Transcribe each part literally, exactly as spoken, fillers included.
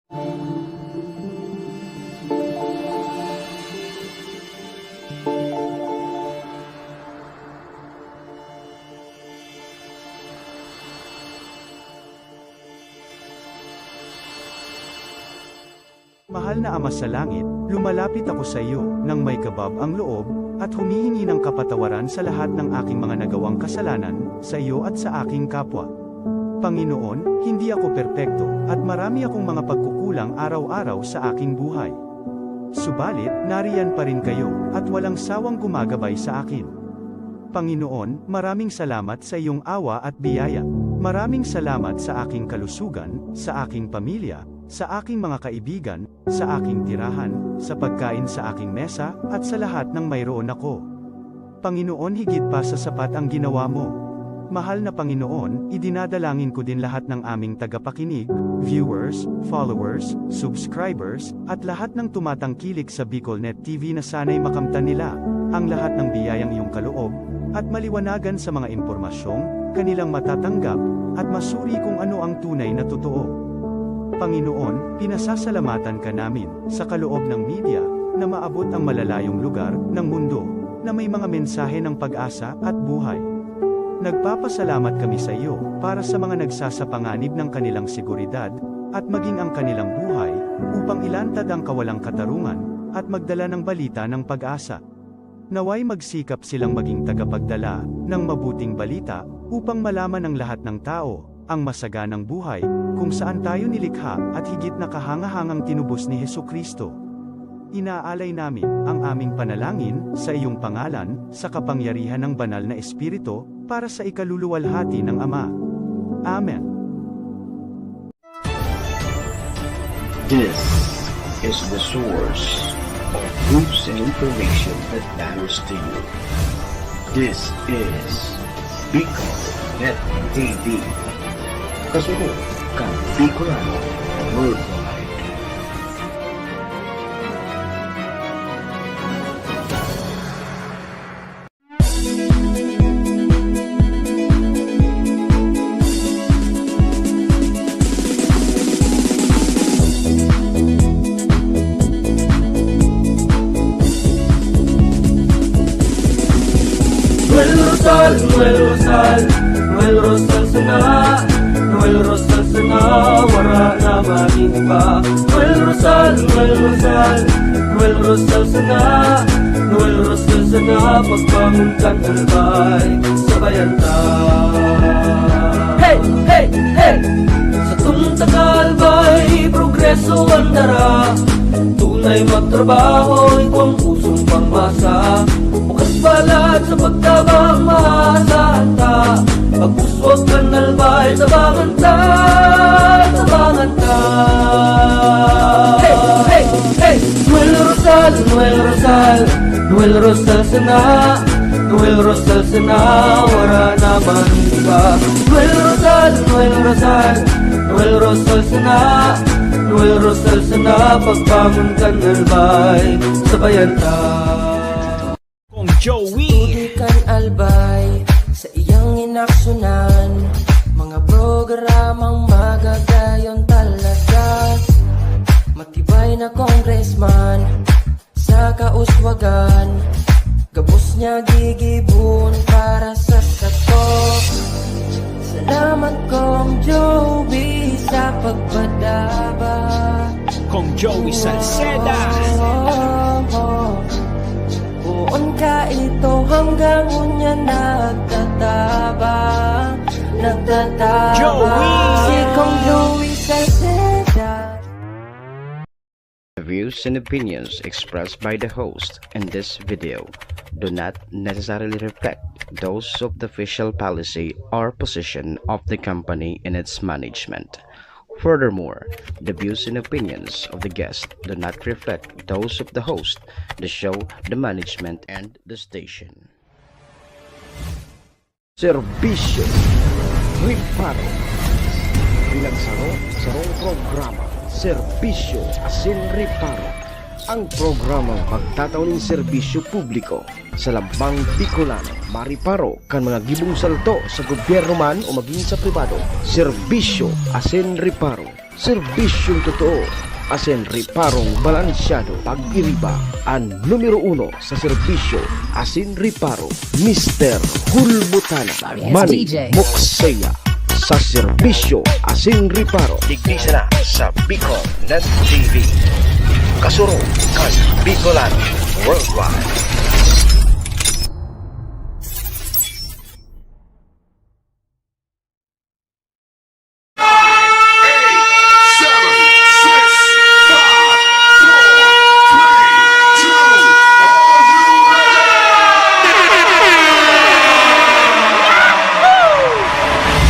Mahal na Ama sa Langit, lumalapit ako sa iyo nang may kabab ang loob, at humihingi ng kapatawaran sa lahat ng aking mga nagawang kasalanan, sa iyo at sa aking kapwa. Panginoon, hindi ako perpekto, at marami akong mga pagkukulang araw-araw sa aking buhay. Subalit, nariyan pa rin kayo, at walang sawang gumagabay sa akin. Panginoon, maraming salamat sa iyong awa at biyaya. Maraming salamat sa aking kalusugan, sa aking pamilya, sa aking mga kaibigan, sa aking tirahan, sa pagkain sa aking mesa, at sa lahat ng mayroon ako. Panginoon, higit pa sa sapat ang ginawa mo. Mahal na Panginoon, idinadalangin ko din lahat ng aming tagapakinig, viewers, followers, subscribers, at lahat ng tumatangkilik sa BicolNet T V na sana'y makamtan nila ang lahat ng biyayang iyong kaloob at maliwanagan sa mga impormasyong kanilang matatanggap at masuri kung ano ang tunay na totoo. Panginoon, pinasasalamatan ka namin sa kaloob ng media na maabot ang malalayong lugar ng mundo na may mga mensahe ng pag-asa at buhay. Nagpapasalamat kami sa iyo para sa mga nagsasapanganib ng kanilang seguridad at maging ang kanilang buhay upang ilantad ang kawalang katarungan at magdala ng balita ng pag-asa. Naway magsikap silang maging tagapagdala ng mabuting balita upang malaman ng lahat ng tao ang masaganang buhay kung saan tayo nilikha at higit na kahangahangang tinubos ni Jesu-Cristo. Inaalay namin ang aming panalangin sa iyong pangalan, sa kapangyarihan ng Banal na Espiritu, para sa ikaluluwalhati ng Ama. Amen. This is the source of news and information that matters to you. This is Bicol Net T V. Kasunod kan Bicolano Worldwide. Noel Rosal, Noel Rosal, Noel Rosal sana, Noel Rosal sana, wara na magin pa. Noel Rosal, Noel Rosal, Noel Rosal sana, Noel Rosal sana, pagbangon kan Albay, sabayan ta. Hey, hey, hey! Satong taga Albay, progreso ang dara. Tunay magtrabaho, ito ang pusong pangmasa. Bukas balat sa pagtabang, maasahan ta. Pag-uswag kan Albay, tabangan ta, tabangan ta. Hey, hey, hey! Noel Rosal, Noel Rosal, Noel Rosal sana, Noel Rosal sana, wara na man iba. Noel Rosal, Noel Rosal, Noel Rosal sana, Noel Rosal sana, pagbangon kan Albay, sabayan ta. Kong Joey. Tubig kan Albay, sa iyang inaksyonan, mga programang magagayon talaga. Matibay na congressman, sa kauswagan, gabos niya gigibon para sa sato. Salamat Kong Joey sa pagpadaba. Kong Joey Salceda. Poon ka ito hanggang unya nagtatabang, nagtatabang. Joey. Si Kong Joey Salceda. The views and opinions expressed by the host in this video do not necessarily reflect those of the official policy or position of the company and its management. Furthermore, the views and opinions of the guest do not reflect those of the host, the show, the management, and the station. Serbisyo Reparo. Bilang saro, sarong programa, Serbisyo asin Reparo. Ang programang magtatao nin serbisyo publiko sa lambang Bicolano, mareparo kan mga gibong salto sa gobyerno man o magin sa pribado. Serbisyo asin Reparo. Serbisyong totoo asin reparong balansyado. Pag-iriba, an numero uno sa serbisyo asin reparo, Mister Hulbutana, Manny Mokseya, sa serbisyo asin reparo. Digdi sana sa Bicol Net T V. Kasurog kan Bicolan Worldwide.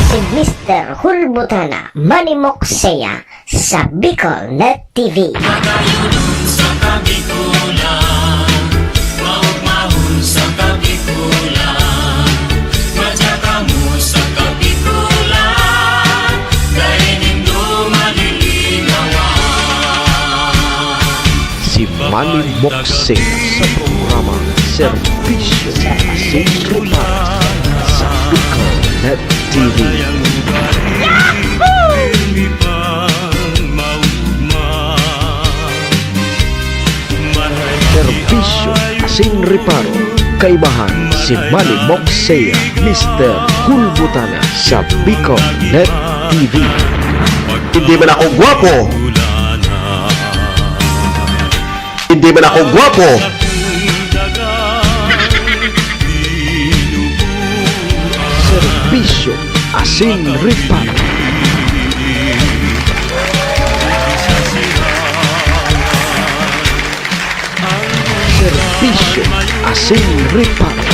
Si Mister Hulbutana, Manny Mokseya, sa Bicol Net T V. Magayunon sa Kabikolan, maugmahon sa Kabikolan, madya kamo sa Kabikolan, dai nindo malilinawan. Si Manny Mokseya sa programa Serbisyo asin Reparo sa Bicol Net T V. Serbisyo asin reparo, kaibahan si Manny Mokseya, Mister Hulbutana sa Bicol Net T V. Hindi man ako gwapo. Hindi man ako gwapo. Serbisyo asin reparo. Serbisyo asin reparo.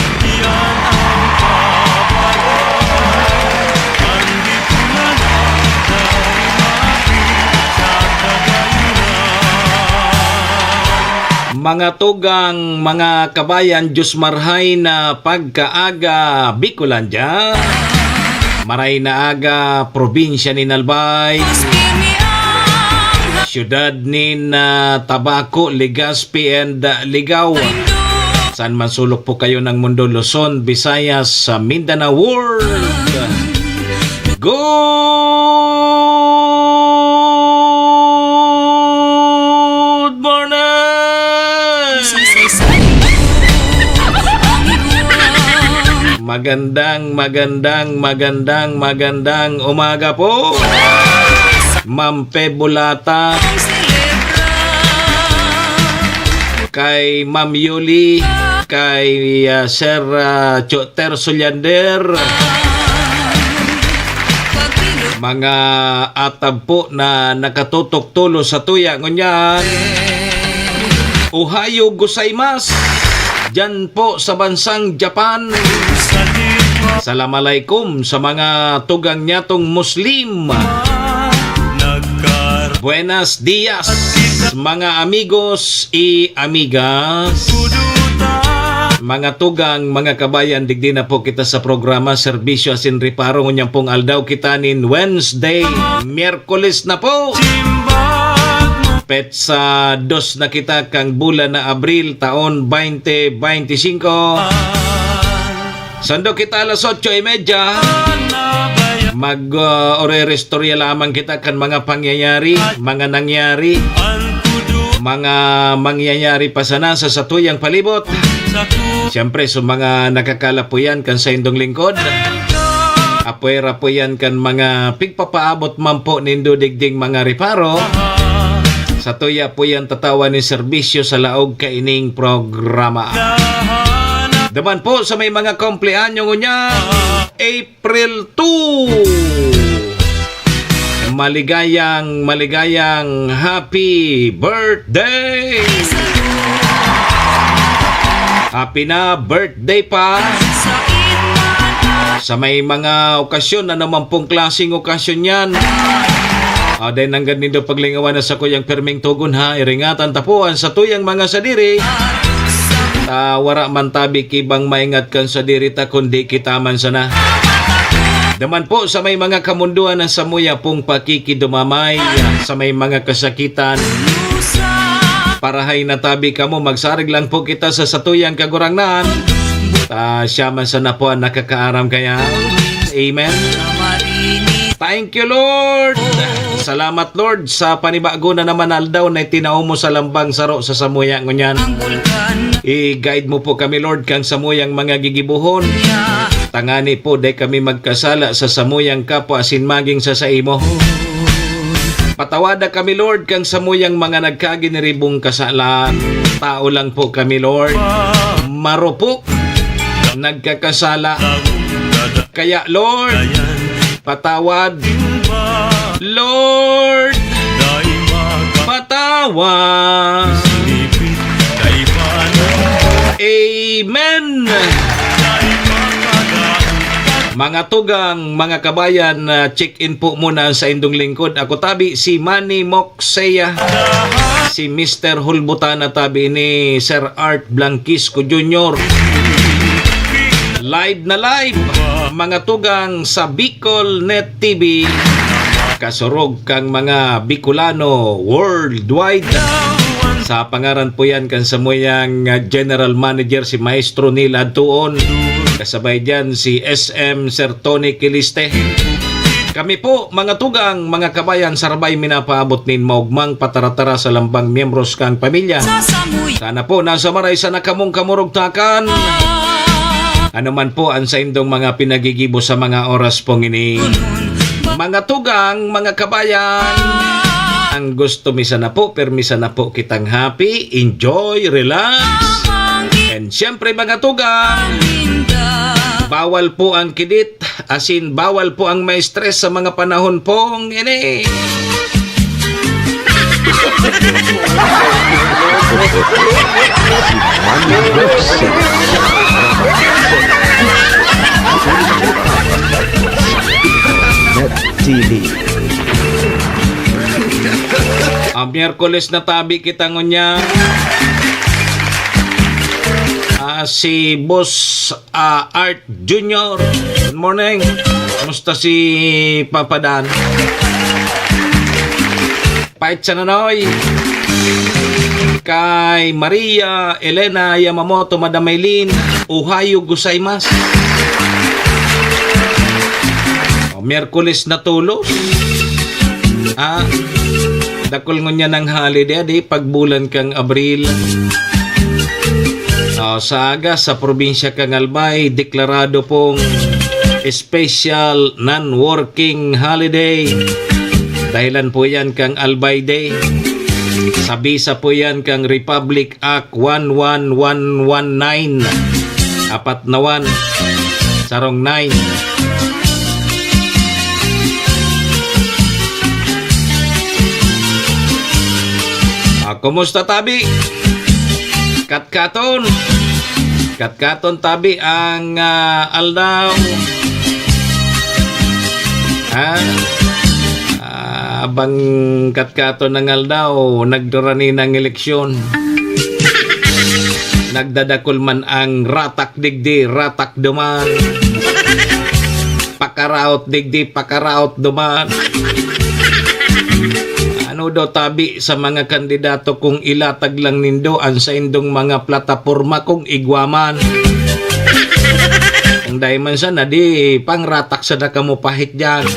Mga tugang, mga kabayan, Diyos marhay na pagkaaga, Bicolandia. Maray na aga, probinsya nin Albay, siyudad nin, ah, Tabaco, Legazpi, and, ah, Ligao. Saan man sulok po kayo ng mundo, Luzon, Visayas, sa Mindanao World. Good morning! Magandang, magandang, magandang, magandang umaga po, Ma'am Pe Bulata, kay Ma'am Yuli, kay, ah, Sir, ah, Cho-, Ter Suliander, mga atab po na nakatutok tolos sa tuya ngunyan. Ohayo gozaimasu, dyan po sa bansang Japan. Salam alaikum sa mga tugang nyatong Muslim. Buenas dias, mga amigos y amigas. Mga tugang, mga kabayan, digdi na po kita sa programa Serbisyo asin Reparo. Ngunyan pong aldaw kita nin Wednesday, Miyerkules na po. Petsa dos na kita kan bulan na Abril, taon twenty twenty-five. Sando kita alas otso y media. Mag, ah, orerestorya lamang kita kan mga pangyayari, mga nangyari, mga mangyayari pa sana sa satuyang palibot. Siyempre, sa mga nakakalapuyan kan saindong lingkod, apwera po yan kan mga pigpapaabot man po nindo digding mga reparo. Satuya po yan tatawan nin serbisyo sa laog kaining programa. Duman po sa may mga kumpleanyo ngunyan, April two. Maligayang, maligayang happy birthday! Happy na birthday pa! Sa may mga okasyon, ano man pong klaseng okasyon yan, ah, dai nanggad nindo paglingawan na sakuyang pirming togon, ha. Iringatan ta po an satuyang mga sadiri. Ta wara man tabi ki bang maingat kan sadiri ta, kundi kita man sana. Duman po sa may mga kamundoan na samuya pong pakikidumamay, sa may mga kasakitan. Parahay na tabi kamo, magsarig lang po kita sa satuyang Kagurangnan. Ta siya man sana po an nakakaaram kaya. Amen. Thank you, Lord. Salamat, Lord, sa panibago na naman aldaw na itinao mo sa lambang saro sa samuya ngunyan. I-guide mo po kami, Lord, kang samuyang mga gigibohon. Tangani po, dai kami magkasala sa samuyang kapwa asin maging sa saimo. Patawada kami, Lord, kang samuyang mga nagkaginiribong kasalan. Tao lang po kami, Lord. Marupok, nagkakasala. Kaya, Lord, patawad. Lord, patawad. Amen. Mga tugang, mga kabayan, ah, check-in po muna sa indong lingkod. Ako tabi, si Manny Moxeya, si Mister Hulbutana tabi ni Sir Art Blanquisco Junior. Live na live, mga tugang sa Bicol Net T V. Kasurog kang mga Bicolano worldwide. Sa pangaran po yan kan samuyang, ah, General Manager si Maestro Neil Adtuon. Kasabay dyan si S M Sir Tony Kiliste. Kami po, mga tugang, mga kabayan, sarbay minapaabot nin maugmang pataratara sa lambang miyembros kang pamilya. Sana po nasa maray sana kamong kamurugtakan. Ano man po ang saindong mga pinagigibo sa mga oras pong ini. Mga tugang, mga kabayan, ang gusto mi sana po, permi sana po kitang happy, enjoy, relax. And siyempre, mga tugang, bawal po ang kidit, asin bawal po ang ma-stress sa mga panahon pong ini. Net T V. Ah, Miyerkules na tabi kita ngunyan. Ah, si Boss, ah, Art Junior. Good morning. Kumusta si Papa Dan? Pait sa Nanoy. Kay Maria Elena Yamamoto, Madam Maylin, Ohayo gozaimasu. O, Miyerkules na tolos. Ah, dakul ngunyan ang holiday, di? Pagbulan kang Abril. O, sa aga, sa probinsya kang Albay, deklarado pong special non-working holiday. Dahilan po yan kang Albay Day. Sa bisa po yan kang Republic Act one one one one nine. Apat na one, sarong nine. Ah, kumusta, tabi? Katkaton. Katkaton tabi ang, ah, aldaw. Ha? Ah, abang katkaton ang aldaw, nagdurani ng eleksyon. Nagdadakul man ang ratak digdi, ratak duman. Pakaraot digdi, pakaraot duman. Ano daw tabi sa mga kandidato kung ilatag lang nindo an saindong mga plataporma kung igwa man? Kung dai man sana, di pangratak sana kamo pahit diyan.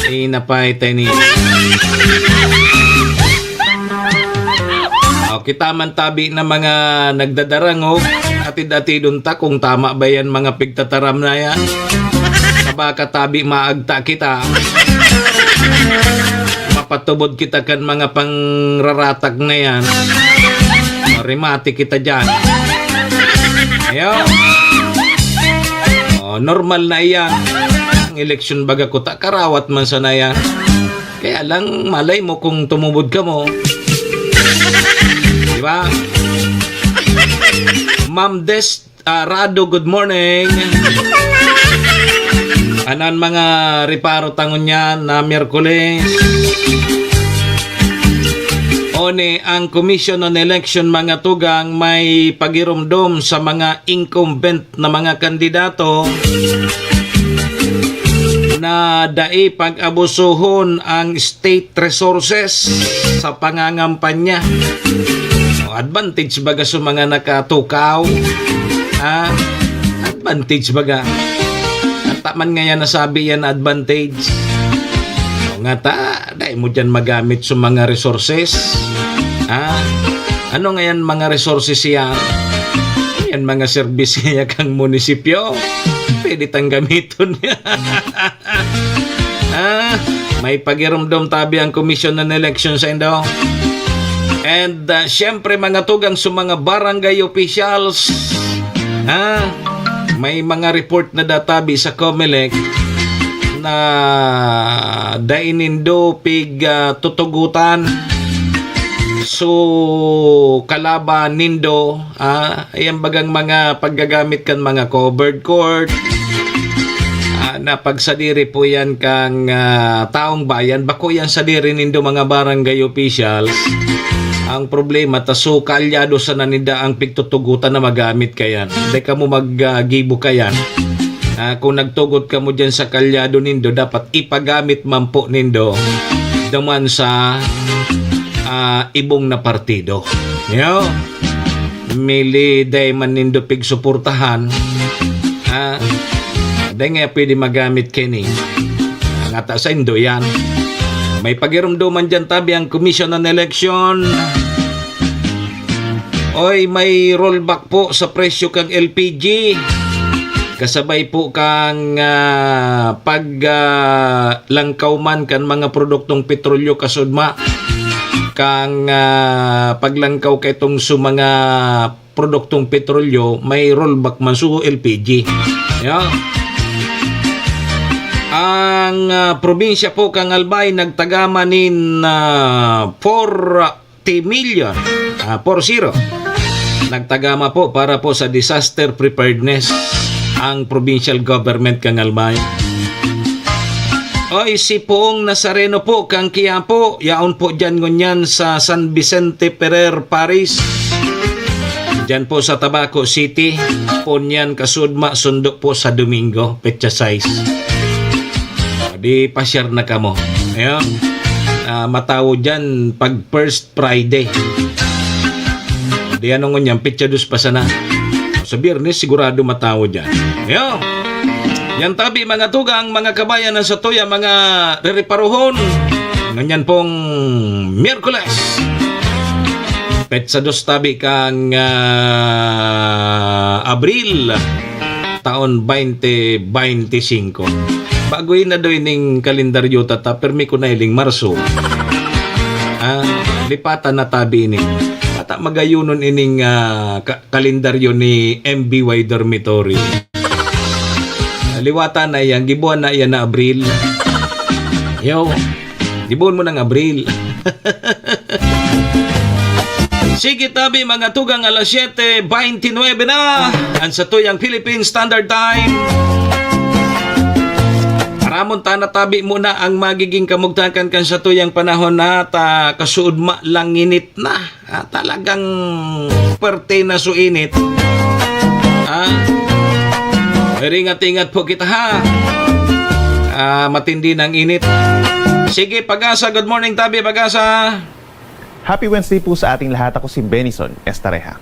Eh, napay tayo ni. O, kita man tabi na mga nagdadarangog, atid-atidon ta kung tama ba yan mga pigtataram na yan. Sa baka tabi maagta kita. Mapatubod kita kan mga pangraratag na yan. O, remate kita dyan. Ayo. O, normal na iyan. Ang eleksyon baga kuta, karawat man sana yan. Kaya lang, malay mo kung tumubod ka mo. Di ba? Ma'am Des, ah, Rado, good morning. Anan mga reparo tangon niyan na Miyerkules. Oni ang Commission on Election, mga tugang, may pagirumdom sa mga incumbent na mga kandidato na dai pag-abusuhon ang state resources sa pangangampanya. O, advantage baga sa mga nakatukaw? Ha? Advantage baga? At Taman nga yan nasabi yan na advantage. O nga ta, dai mo dyan magamit sa mga resources. Ha? Ano nga yan mga resources yan? Yan mga service nga kang munisipyo. Pwede tang gamiton yan. Ah, may pagirumdom tabi ang Commission on Election sa Indo. And uh, syempre mga tugang sa mga barangay officials, ha? May mga report na databi sa Comelec na dai nindo pig uh, tutugutan. So, kalaban nindo, ah, ayan bagang mga paggagamit kan mga covered court, ah, na pagsadiri po yan kang ah, taong bayan, bako yan sadiri nindo mga barangay officials. Ang problema, ta so kaalyado sana ninda ang pigtutugutan na magamit kayan. Dai kamo maggibo kayan. Ah, kung nagtugot kamo dyan sa kaalyado nindo, dapat ipagamit man po nindo duman sa ah, ibong na partido. Yo, mili dai man nindo pigsuportahan. Ah, dai nga pwede magamit kini. Ngata sa indo yan. May pagirumduman dyan tabi ang Commission on Election. Oy, may rollback po sa presyo kang L P G. Kasabay po kang ah, pag ah, langkaw man kan mga produktong petrolyo kasudma kang ah, paglangkaw kaitong sa mga produktong petrolyo may rollback man sa L P G. Yeah. Ang ah, probinsya po kang Albay nagtagama nin ah, forty million, ah, four zero. Nagtagama po para po sa disaster preparedness ang provincial government kang Albay. Oy, si Poong Nazareno po kang Quiapo, yaon po dyan ngunyan sa San Vicente Ferrer Parish. Dyan po sa Tabaco City, po niyan kasudma sundo po sa Domingo, petsa sais. Di pa-share na kamo. Ayun. Ah, matawo dyan pag first Friday. Di ano ngunyan, petsa dos pa sana. Sa Biyernes, sigurado matawo dyan. Yo! Yan tabi, mga tugang, mga kabayan na sa tuya, mga rereparohon. Ngunyan pong Miyerkules. Petsa dos tabi kang ah, Abril. Taon twenty twenty-five. Bago na daw ining kalendaryo tata, permi ko na iling Marso. Ah, lipatan na tabi ini. Ata magayunon ining ah, ka- kalendaryo ni M B Y Dormitory. Liwatan na yan, gibuan na yan na Abril. Yo, gibuan mo ng Abril. Sige tabi, mga tugang, alas siyete beintinuebe na, ang satuyang Philippine Standard Time. Aramon ta na tabi muna ang magiging kamugtakan kan satuyang panahon na ta kasuudma lang init na. Ah, talagang perte na so init. Ah, ringat-ingat po kita ha. Ah, matindi ng init. Sige, Pag-asa. Good morning, tabi, Pag-asa. Happy Wednesday po sa ating lahat. Ako si Benison Estareja.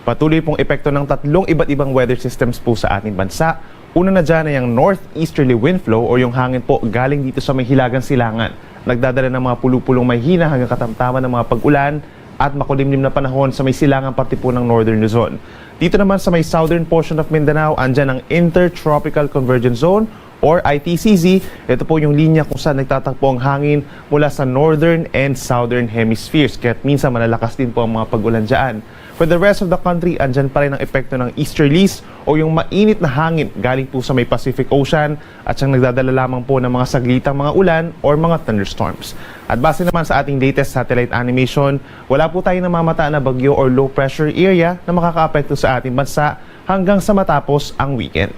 Patuloy pong epekto ng tatlong iba't ibang weather systems po sa ating bansa. Una na dyan ay ang northeasterly wind flow o yung hangin po galing dito sa may hilagang silangan. Nagdadala ng mga pulupulong mahina hanggang katamtaman ng mga pag-ulan at makulimlim na panahon sa may silangang parte po ng Northern Luzon. Dito naman sa may southern portion of Mindanao, andyan ang Intertropical Convergence Zone or I T C Z. Ito po yung linya kung saan nagtatakbo ang hangin mula sa northern and southern hemispheres. Kaya't minsan malalakas din po ang mga pag-ulan dyan. For the rest of the country, andyan pa rin ang epekto ng easterlies o yung mainit na hangin galing po sa may Pacific Ocean at siyang nagdadala lamang po ng mga saglitang mga ulan or mga thunderstorms. At base naman sa ating latest satellite animation, wala po tayong namamata na bagyo or low pressure area na makakaapekto sa ating bansa hanggang sa matapos ang weekend.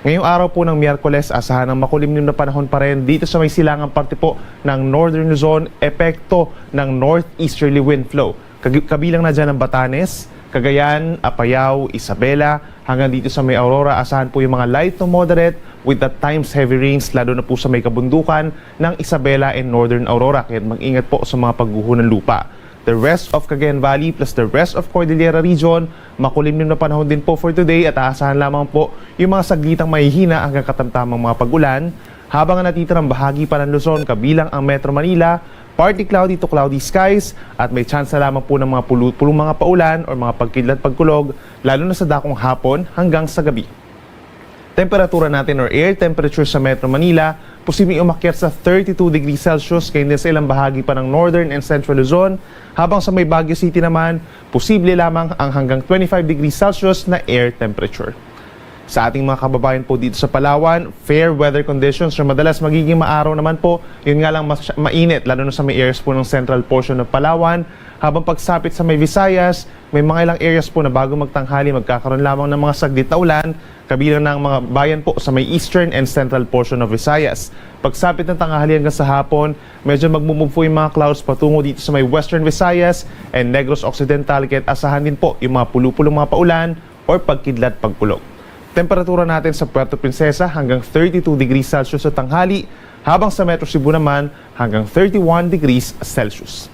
Ngayong araw po ng Miyerkules, asahan ang makulimlim na panahon pa rin dito sa may silangang parte po ng Northern Luzon, epekto ng northeasterly wind flow. Kag- kabilang na dyan ang Batanes, Cagayan, Apayao, Isabela, hanggang dito sa may Aurora, asahan po yung mga light to moderate with at times heavy rains, lalo na po sa may kabundukan ng Isabela and Northern Aurora. Kaya mag-ingat po sa mga pagguho ng lupa. the rest of Cagayan Valley plus the rest of Cordillera Region, makulimlim na panahon din po for today at aasahan lamang po yung mga saglitang mahihina hanggang katamtamang mga pag-ulan, habang ang natitirang bahagi pa ng Luzon kabilang ang Metro Manila, partly cloudy to cloudy skies at may tsansa lamang po ng mga pulu-, pulong mga paulan or mga pagkidlat pagkulog, lalo na sa dakong hapon hanggang sa gabi. Temperatura natin or air temperature sa Metro Manila, posibleng umakyat sa thirty-two degrees Celsius, gayon din sa ilang bahagi pa ng Northern and Central Luzon, habang sa may Baguio City naman, posible lamang ang hanggang twenty-five degrees Celsius na air temperature. Sa ating mga kababayan po dito sa Palawan, fair weather conditions or madalas magiging maaraw naman po, yun nga lang mas mainit, lalo na sa may areas po ng central portion ng Palawan, habang pagsapit sa may Visayas, may mga ilang areas po na bago magtanghali, magkakaroon lamang ng mga saglit na ulan, kabilang na ang mga bayan po sa may eastern and central portion of Visayas. Pagsapit ng tanghali hanggang sa hapon, medyo magmumove po yung mga clouds patungo dito sa may western Visayas and Negros Occidental, kaya't asahan din po yung mga pulupulong mga paulan or pagkidlat pagkulog. Temperatura natin sa Puerto Princesa hanggang thirty-two degrees Celsius sa tanghali, habang sa Metro Cebu naman hanggang thirty-one degrees Celsius.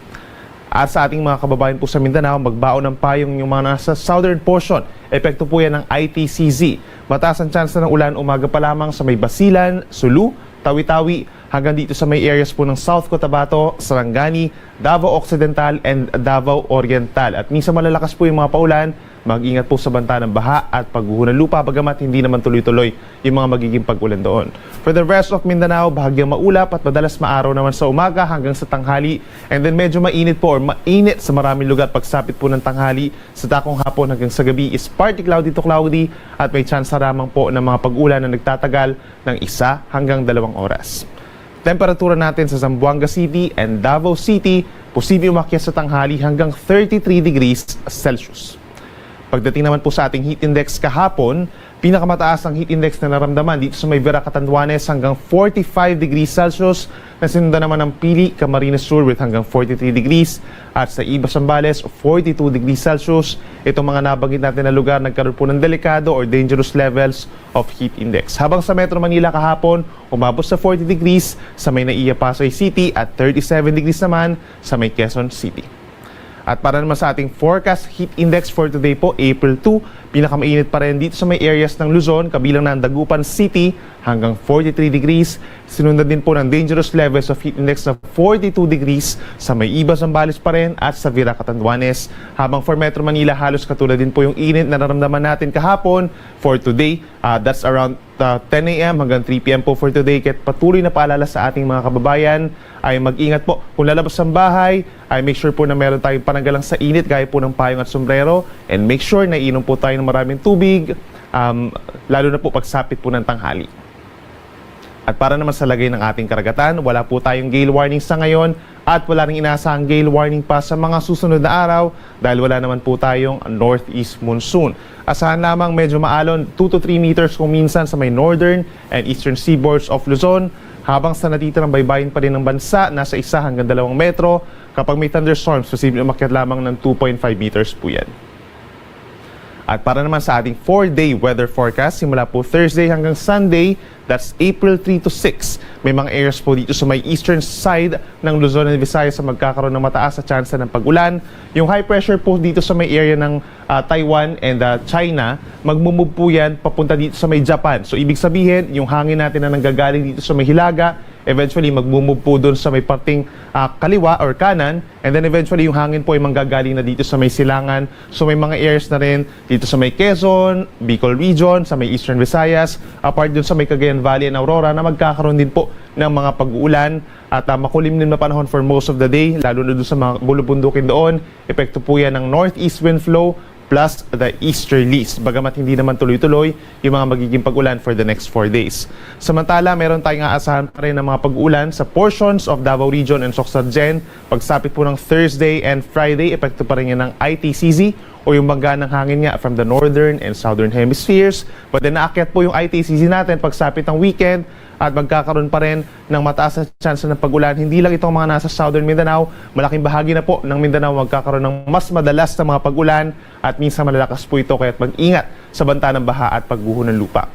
At sa ating mga kababayan po sa Mindanao, magbaon ng payong yung mga nasa southern portion. Epekto po yan ng I T C Z. Mataas ang tsansa ng ulan umaga pa lamang sa may Basilan, Sulu, Tawi-Tawi, hanggang dito sa may areas po ng South Cotabato, Sarangani, Davao Occidental, and Davao Oriental. At minsan malalakas po yung mga paulan, mag-ingat po sa banta ng baha at pagguho ng lupa, bagamat hindi naman tuloy-tuloy yung mga magiging pag-ulan doon. For the rest of Mindanao, bahagyang maulap at madalas maaraw naman sa umaga hanggang sa tanghali. And then medyo mainit po or mainit sa maraming lugar pagsapit po ng tanghali. Sa dakong hapon hanggang sa gabi is partly cloudy to cloudy at may tsansa lamang po ng mga pag-ulan na nagtatagal ng isa hanggang dalawang oras. Temperatura natin sa Zamboanga City and Davao City, posible umakyat sa tanghali hanggang thirty-three degrees Celsius. Pagdating naman po sa ating heat index kahapon, pinakamataas ang heat index na naramdaman dito sa may Vera, Catanduanes hanggang forty-five degrees Celsius, na sinundan naman ng Pili, Camarines Sur with hanggang forty-three degrees, at sa Ibas, Zambales, forty-two degrees Celsius. Itong mga nabanggit natin na lugar nagkaroon po ng delikado or dangerous levels of heat index. Habang sa Metro Manila kahapon, umabot sa forty degrees sa may Naiya, Pasay City at thirty-seven degrees naman sa may Quezon City. At para naman sa ating forecast heat index for today po, April two, pinakamainit pa rin dito sa may areas ng Luzon, kabilang na ang Dagupan City hanggang forty-three degrees. Sinundan din po ng dangerous levels of heat index na forty-two degrees sa may Ibas, Zambales pa rin at sa Vera, Catanduanes. Habang for Metro Manila, halos katulad din po yung init na naramdaman natin kahapon for today. Ah, that's around ah, ten a m hanggang three p m po for today. Kaya't patuloy na paalala sa ating mga kababayan ay mag-ingat po. Kung lalabas ng bahay, ay make sure po na meron tayong pananggalang sa init, gaya po ng payong at sombrero. And make sure na iinom po tayo ng maraming tubig, um, lalo na po pagsapit po ng tanghali. At para naman sa lagay ng ating karagatan, wala po tayong gale warning sa ngayon at wala ring inaasahang gale warning pa sa mga susunod na araw dahil wala naman po tayong northeast monsoon. Asahan lamang medyo maalon, two to three meters kung minsan sa may northern and eastern seaboards of Luzon, habang sa natitirang baybayin pa rin ng bansa, nasa isa hanggang dalawang metro. Kapag may thunderstorms, posibleng umakyat lamang ng two point five meters po yan. At para naman sa ating four-day weather forecast, simula po Thursday hanggang Sunday, that's April three to six, may mga areas po dito sa may eastern side ng Luzon and Visayas na magkakaroon ng mataas na tsansa ng pag-ulan. Yung high pressure po dito sa may area ng, ah, Taiwan and, ah, China, magmumove po yan papunta dito sa may Japan. So, ibig sabihin, yung hangin natin na nanggagaling dito sa may hilaga, eventually magmumove po doon sa may parteng, ah, kaliwa or kanan, and then eventually yung hangin po ay manggagaling na dito sa may silangan. So may mga areas na rin dito sa may Quezon, Bicol Region, sa may Eastern Visayas, apart dun sa may Cagayan Valley and Aurora na magkakaroon din po ng mga pag-uulan at, ah, makulimlim na panahon for most of the day, lalo na dun sa mga bulubundukin doon. Epekto po yan ng northeast wind flow plus the easterlies. Bagamat hindi naman tuloy-tuloy yung mga magiging pag-ulan for the next four days. Samantala, meron tayong aasahan pa rin ng mga pag-ulan sa portions of Davao Region and Soccsksargen pagsapit po ng Thursday and Friday. Epekto pa rin yan ng I T C Z o yung bangga ng hangin nga from the northern and southern hemispheres. But then, naakyat po yung I T C Z natin pagsapit ng weekend at magkakaroon pa rin ng mataas na tsansa ng pag-ulan. Hindi lang itong mga nasa Southern Mindanao, malaking bahagi na po ng Mindanao magkakaroon ng mas madalas na mga pag-ulan at minsan malalakas po ito, kaya't mag-ingat sa banta ng baha at pagguho ng lupa.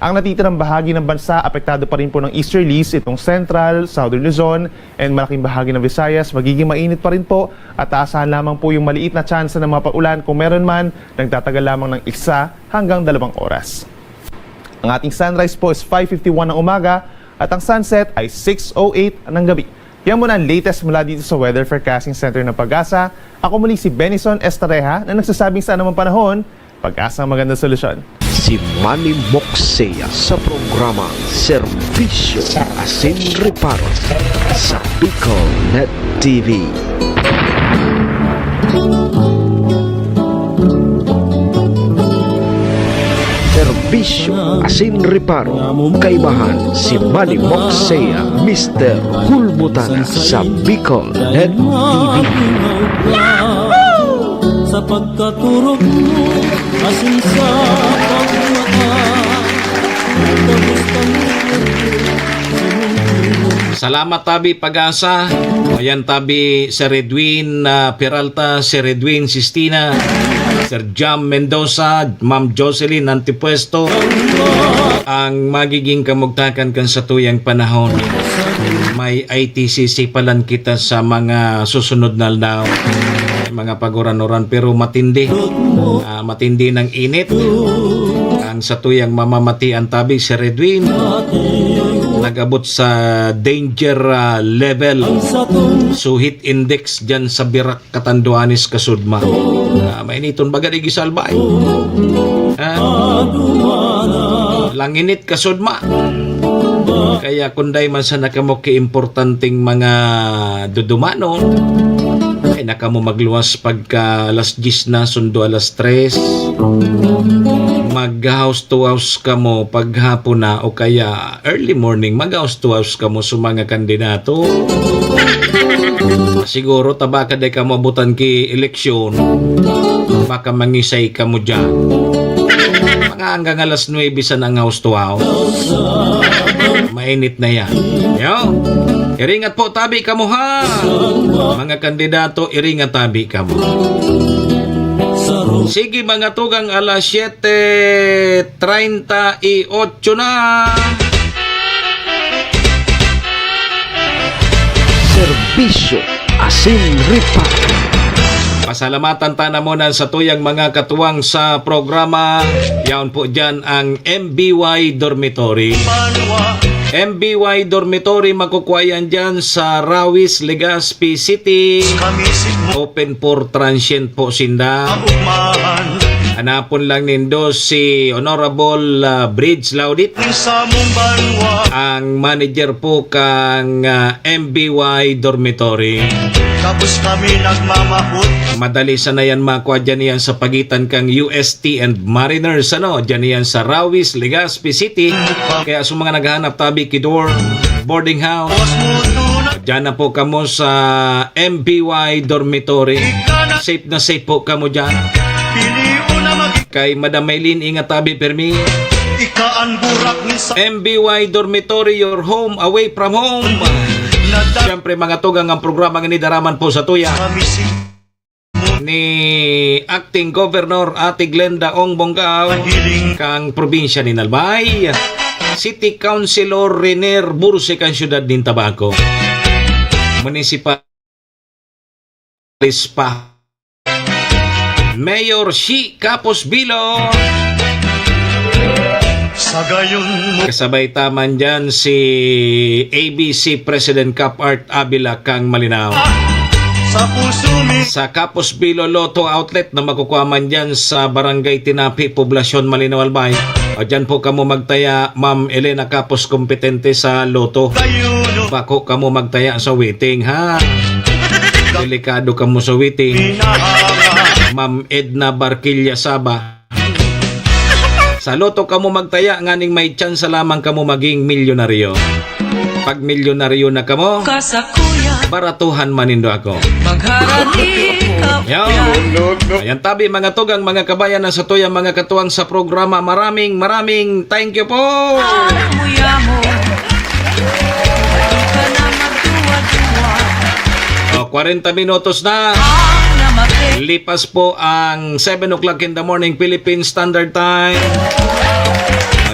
Ang natitirang bahagi ng bansa, apektado pa rin po ng easterlies, itong Central, Southern Luzon, and malaking bahagi ng Visayas, magiging mainit pa rin po at aasahan lamang po yung maliit na tsansa ng mga pag-ulan, kung meron man, nagtatagal lamang ng isa hanggang dalawang oras. Ang ating sunrise po is five fifty-one ng umaga at ang sunset ay six oh eight ng gabi. Yan muna ang latest mula dito sa Weather Forecasting Center ng PAGASA. Ako muli si Benison Estareja na nagsasabing sa anumang panahon, PAGASA ang magandang solusyon. Si Manny Moksea sa programa Serbisyo Asin Reparo sa Bicol Net T V. Serbisyo asin reparo, kaibahan si Manny Moksea, Mister Kulbutana sa Bicol Net T V. Sa pagkaturog mo, asin sa pagmata, tapos kami. Salamat, tabi PAGASA. Ayan, tabi Sir Edwin, ah, Peralta, Sir Edwin Sistina, Sir Jam Mendoza, Ma'am Jocelyn Antipuesto. Ang magiging kamugtakan kan satuyang panahon, may I T C C pa lang kita sa mga susunod na aldaw. May mga paguran-uran, pero matindi. Ah, matindi ng init. Ang satuyang mamamatian, tabi Sir Edwin, nag-abot sa danger, ah, level. So, heat index dyan sa Birak, Catanduanes, Casudma. Ah, mainiton baga digdi sa Albay. Ah, langinit, Casudma. Kaya kung dai man sana kamo kaimportanteng mga dudumanon, ay na kamo magluwas pagka alas diyes na, sundo alas tres. Mag-house to house kamo paghapon na o kaya early morning, mag-house to house kamo sa mga kandidato. Siguro, ta baka dai kamo abutan ki eleksyon, baka mangisay kamo dyan. Mga hanggang alas nuebe sana ang house to house. Mainit na yan. Yo. Iringat po, tabi kamo, ha? Mga kandidato, iringat, tabi kamo. Sige, mga tugang, alas siyete treinta y ocho na. Serbisyo asin reparo. Pasalamatan ta na muna sa tuyang mga katuwang sa programa. Yaon po dyan ang M B Y Dormitory. M B Y Dormitory, makukuha yan dyan sa Rawis, Legazpi City. Open for transient po sinda. Hanapon lang nindo si Honorable, ah, Bridge Laudit, ang manager po kang, ah, M B Y Dormitory. Tapos kami nagmamahot. Madali sana yan makuha dyan yan sa pagitan kang U S T and Mariners, ano? Dyan yan sa Rawis, Legazpi City. Kaya sa mga naghahanap tabi ki dorm, boarding house, dyan na po kamo sa M B Y Dormitory. Safe na safe po kamo dyan. Kay Madam Maylene, ingat tabi, permi. Ika ang burak ni sa M B Y Dormitory, your home away from home. Siyempre, mga tugang, ang programa nga nidaraman po sa tuya ni Acting Governor Ate Glenda Ong Bongao, kang probinsya ni Albay, City Councilor Renier Burse, kang siyudad nin Tabaco, Municipal Lispa. Mayor Shi Capos Bilo. Sa gayon mo. Kasabay ta man dyan si A B C President Cap Art Avila, kang Malinao. Sa puso mi. Sa Capos Bilo Lotto Outlet na makukuha man dyan sa Barangay Tinapi, Poblacion, Malinao, Albay. O, dyan po kamo magtaya, Ma'am Elena Capos, kompetente sa Lotto. Bako kamo magtaya sa waiting, ha? Delikado kamo sa waiting. Ma'am Edna Barquilla Saba. Sa Lotto kamo magtaya, nganing may tsansa lamang kamo maging milyonaryo. Pag milyonaryo na kamo, Kasakuya. Baratuhan man nindo ako. Magharani ka. Yo. Ayan tabi, mga tugang, mga kabayan, na sa tuyang mga katuwang sa programa. Maraming, maraming thank you po. Aram mo, yamo. Di ka na magduwa-duwa. O, kwarenta minutos na. Ang namati. Lipas po ang seven o'clock in the morning, Philippine Standard Time.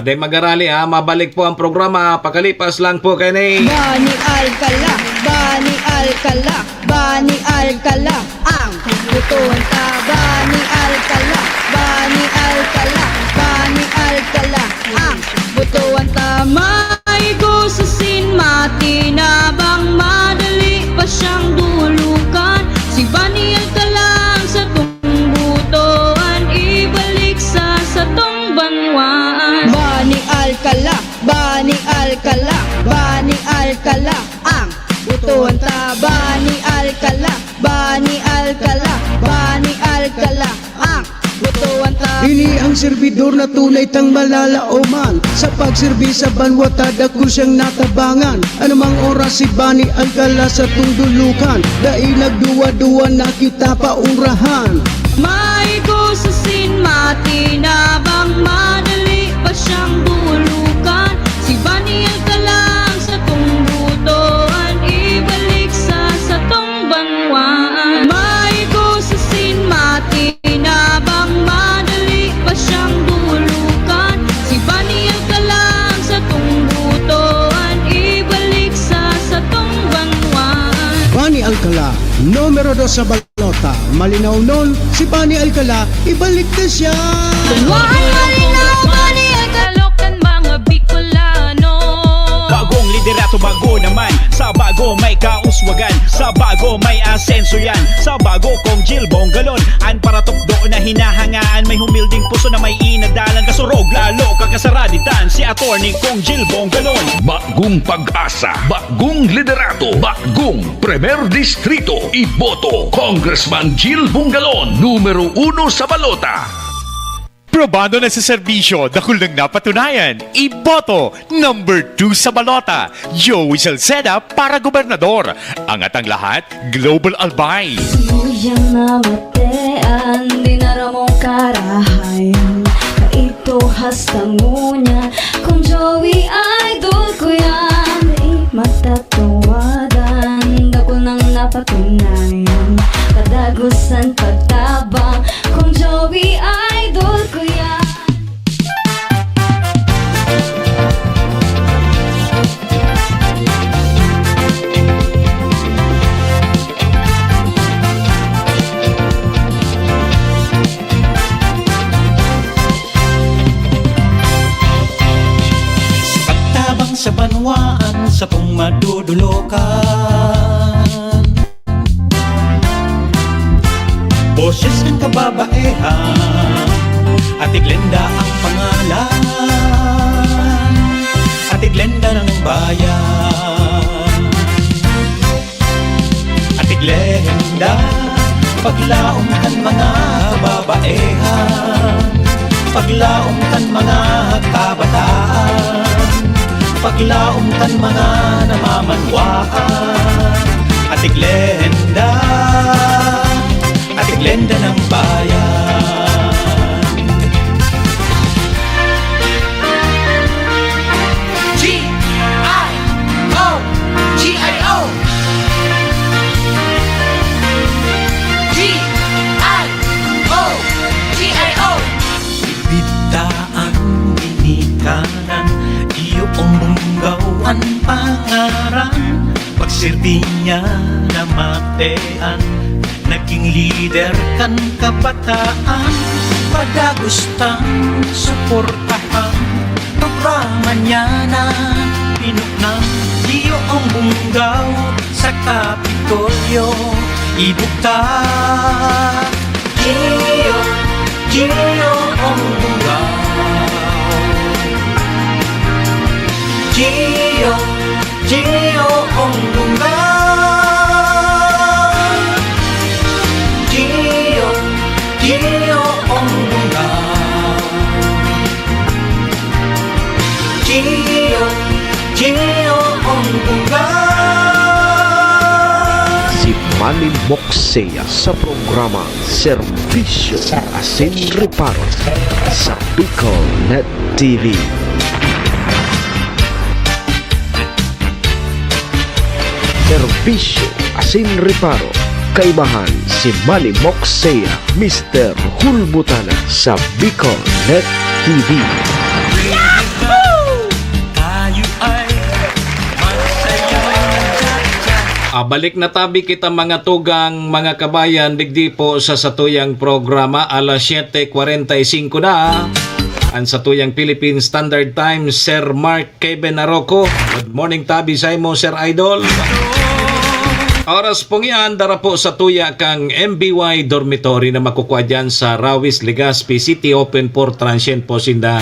Di magarali, ha, mabalik po ang programa pakalipas lang po kaini. Bani Alcala, Bani Alcala, Bani Alcala, ang butuan ta. Bani Alcala, Bani Alcala, Bani Alcala, ang butuan ta. Maigo sa sinmatinabang, madali pa siyang dulukan. Si Bani Alcala ang satong butuan, ibalik sa satong banwaan. Bani Alcala, Bani Alcala, Bani Alcala, ang butuan ta. Bani Alcala, Bani Alcala, Bani Alcala, ang butuan ta. Ini ang serbidor na tunay tang malalaoman. Sa pagserbi sa banwa ta, dakul siyang natabangan. Anumang oras si Bani Alcala satong dulukan. Dai nagduwa-duwa na kita paurahan. Maigo sa sinmatinabang, madali pa siyang dulukan. Si Bani Alcala ang satong butuan, ibalik sa satong banwaan. Maigo sa sinmatinabang, madali pa siyang dulukan. Si Bani Alcala ang satong butuan, ibalik sa satong banwaan. Bani Alcala, numero dos sa balota. Malinawnon, si Bani Alcala, ibalik na siya! Banwaan Malinao, Bani Alcala. Kaloocan, mga Bicolano. Bagong liderato, bago naman. Sa bago may kauswagan. Sa bago may asenso yan. Sa bago, Cong Jil Bongalon. An paratukdo na hinahangaan. May humilding puso na may inadalan. Kasurog, lalo kakasaraditan. Si Attorney Cong Jil Bongalon. Bagong pag-asa, bagong liderato, bagong Primer Distrito. Iboto, Congressman Jil Bongalon, numero uno sa balota. Probado na sa serbisyo, dakul nang napatunayan. Iboto, number two sa balota, Joey Salceda para gobernador. Angat ang lahat, Global Albay. Suyang namatean, di na ramong karahayan. Kaidto hasta ngunyan, Cong Joey, idol ko yan. Di matatawadan, dakul nang napatunayan. Kadagusan pagtabang, Cong Joey, idol ko yan. Sa pagtabang sa banwaan, satong madudulokan. Boses kan kababaehan, Ate Glenda ang pangalan. Ate Glenda ng bayan. Ate Glenda, paglaom kan mga kababaehan, paglaom kan mga kabataan, paglaom kan mga namamanwaan. Ate Glenda, Ate Glenda ng bayan. G I O, G I O. G I O, G I O. Bibigtaan, ginikanan, iyo ang bunggaw an pangaran. Pagsirdi niya namatean, naging lider kan kabataan. Padagos tang suportahan, programa niya na pinuknang. Iyo ang bunggaw sa Kapitolyo, ibuka. Gio, Gio ang bunggaw. Gio, Gio ang bunggaw. Gio, Gio ang bunggaw. Gio, Gio ang bunggaw. Si Manny Moxea sa programa Serbisyo asin Reparo sa Bicol Net T V. Serbisyo asin Reparo, kaibahan si Manny Moxea, Mister Hulbutana sa Bicol Net T V. Ah, balik na tabi kita, mga tugang, mga kabayan, digdi po sa satuyang programa, alas siyete kwarenta y singko na. Ang satuyang Philippine Standard Time, Sir Mark Kevin Aroco. Good morning tabi sa imo, Sir Idol. Oras pong iyan, dara po sa tuya kang M B Y Dormitory na makukuha dyan sa Rawis, Legazpi City, open for transient po sinda.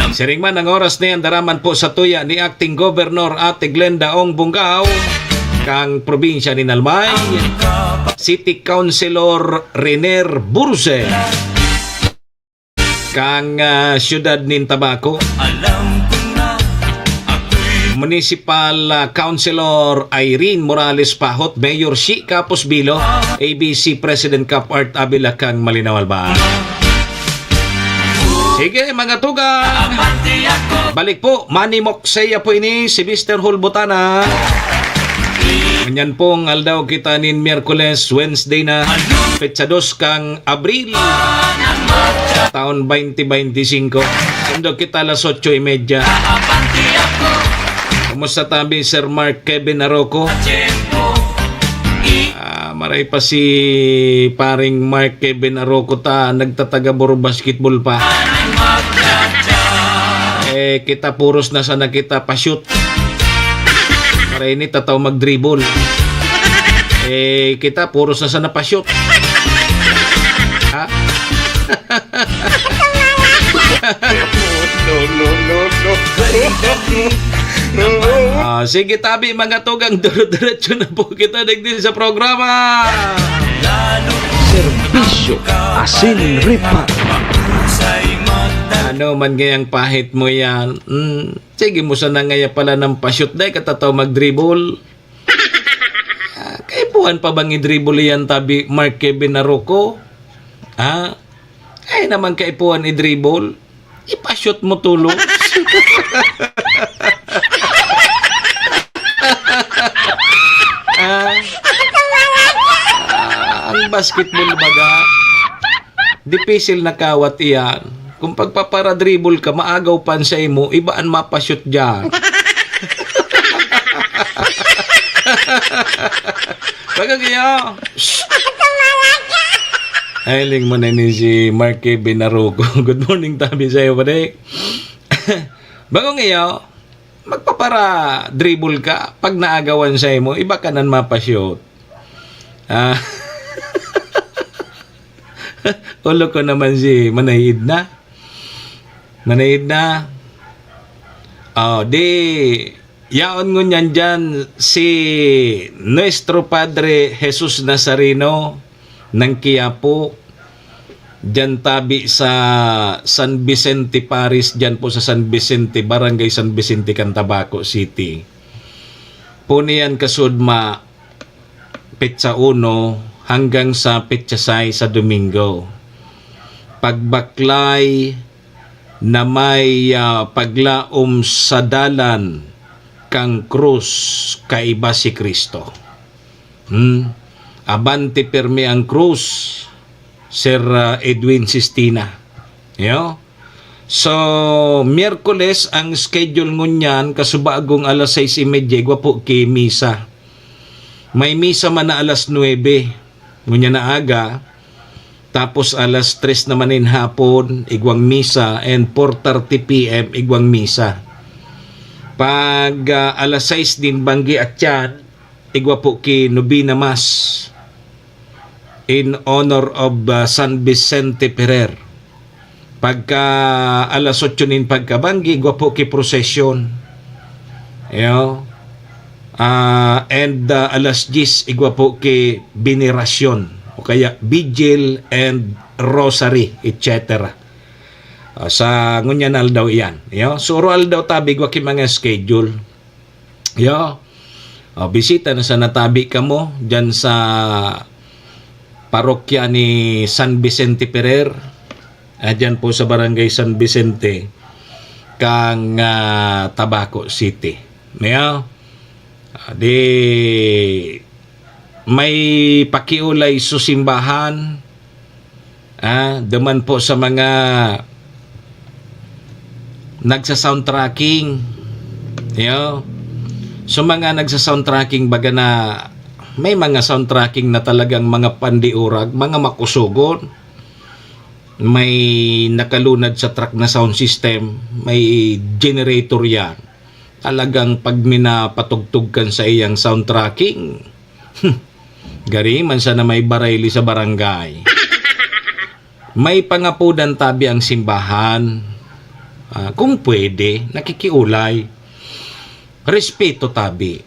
Siring man ang oras na yan, daraman po sa tuya ni Acting Governor Ate Glenda Ong Bungao, kang probinsya ni Nalmay, City Councilor Renier Burse, kang, ah, siyudad nin Tabaco, Municipal, ah, Councilor Irene Morales Pahot, Mayor Shi Capos Bilo, A B C President Cap Art Avila, kang Malinaw Alba. Sige, mga tugang. Balik po, Manimok Saya po ini, si Mister Hulbutana. Ngunyan pong aldaw kita nin Miyerkules, Wednesday na, petsa dos kang Abril, taon twenty twenty-five. Sundo kita alas otso y media. Kumusta tabi, Sir Mark Kevin Aroco? Ah, maray pa si paring Mark Kevin Aroco ta, nagtatagabor basketball pa. Eh, kita puros na sana kita pa-shoot. Maray ini tataw mag-dribble. Eh, kita puros na sana pa-shoot. Ha? No, no, no, no. Ah, sige, tabi, mga tugang, dire-diretso na po kita digdi sa programa. Serbisyo, asin ripa. Ano man ngayang pahit mo yan? Hmm, sige mo sana ngaya pala ng pa-shoot, dai ka tataw mag-dribble. Ah, kaipuhan pa bang i-dribble yan, tabi, Mark Kevin Aroco? Ha? Ay naman kaipuhan i-dribble. Ipa-shoot mo tulos. Ah, ah, ang basketball baga, dipisil na kawat iyan. Kung pagpapara-dribble ka, maagaw pa an saimo, iba an mapa-shoot diyan. Baga kaya, shh. Ay, ling mo na ni si Mark Kevin Aroco. Good morning, tabi sa'yo, pare. Bagong iyo, magpapara-dribble ka. Pag naagawan sa'yo mo, iba ka nan mapa-shoot. Ah. Ulo ko naman si Manay Edna. Manay Edna. Oh, di, yaon ngunyan dyan si Nuestro Padre Jesus Nazareno ng Quiapo, dyan tabi sa San Vicente Parish, dyan po sa San Vicente, Barangay San Vicente, kan Tabaco City. Puni yan kasudma, petsa uno hanggang sa petsa sais sa Domingo. Pagbaklay na may, ah, paglaom sa dalan kan krus kaiba si Cristo. Hmm? Abante pirmi ang krus, Sir, ah, Edwin Sistina. Yo? So, Miyerkules ang schedule ngunyan, kasubagong alas sais y media, igwa po ki misa. May misa man na alas nuebe, ngunyan na aga, tapos alas tres naman nin hapon, igwang misa, and four thirty P M, igwang misa. Pag, ah, alas sais din banggi at yan, igwa po ki Novena Mass in honor of, ah, San Vicente Ferrer. Pagka alas otso nin pagkabanggi, igwa po ki prosesyon. Yo. Ah, and, ah, alas diyes, igwa po ki venerasyon, o kaya vigil and rosary, et cetera. Ah, sa ngunyan aldaw iyan. Yo. Suro aldaw tabi, igwa ki mga schedule. Yo. O, bisita na sana tabi kamo dyan sa parokya ni San Vicente Ferrer, ah, dyan po sa Barangay San Vicente, kang, ah, Tabaco City. Niya? Ah, di, may pakiolay sa simbahan, ah, duman po sa mga nagsa-soundtracking. Yo. So, mga nagsa-soundtracking baga na may mga soundtracking na talagang mga pandiurag, mga makusugon. May nakalunad sa truck na sound system, may generator yan. Talagang pag minapatugtog kan sa iyang soundtracking, gari man sana may barayli sa barangay. May pangapodan tabi ang simbahan. Ah, kung pwede, nakikiulay. Respeto tabi.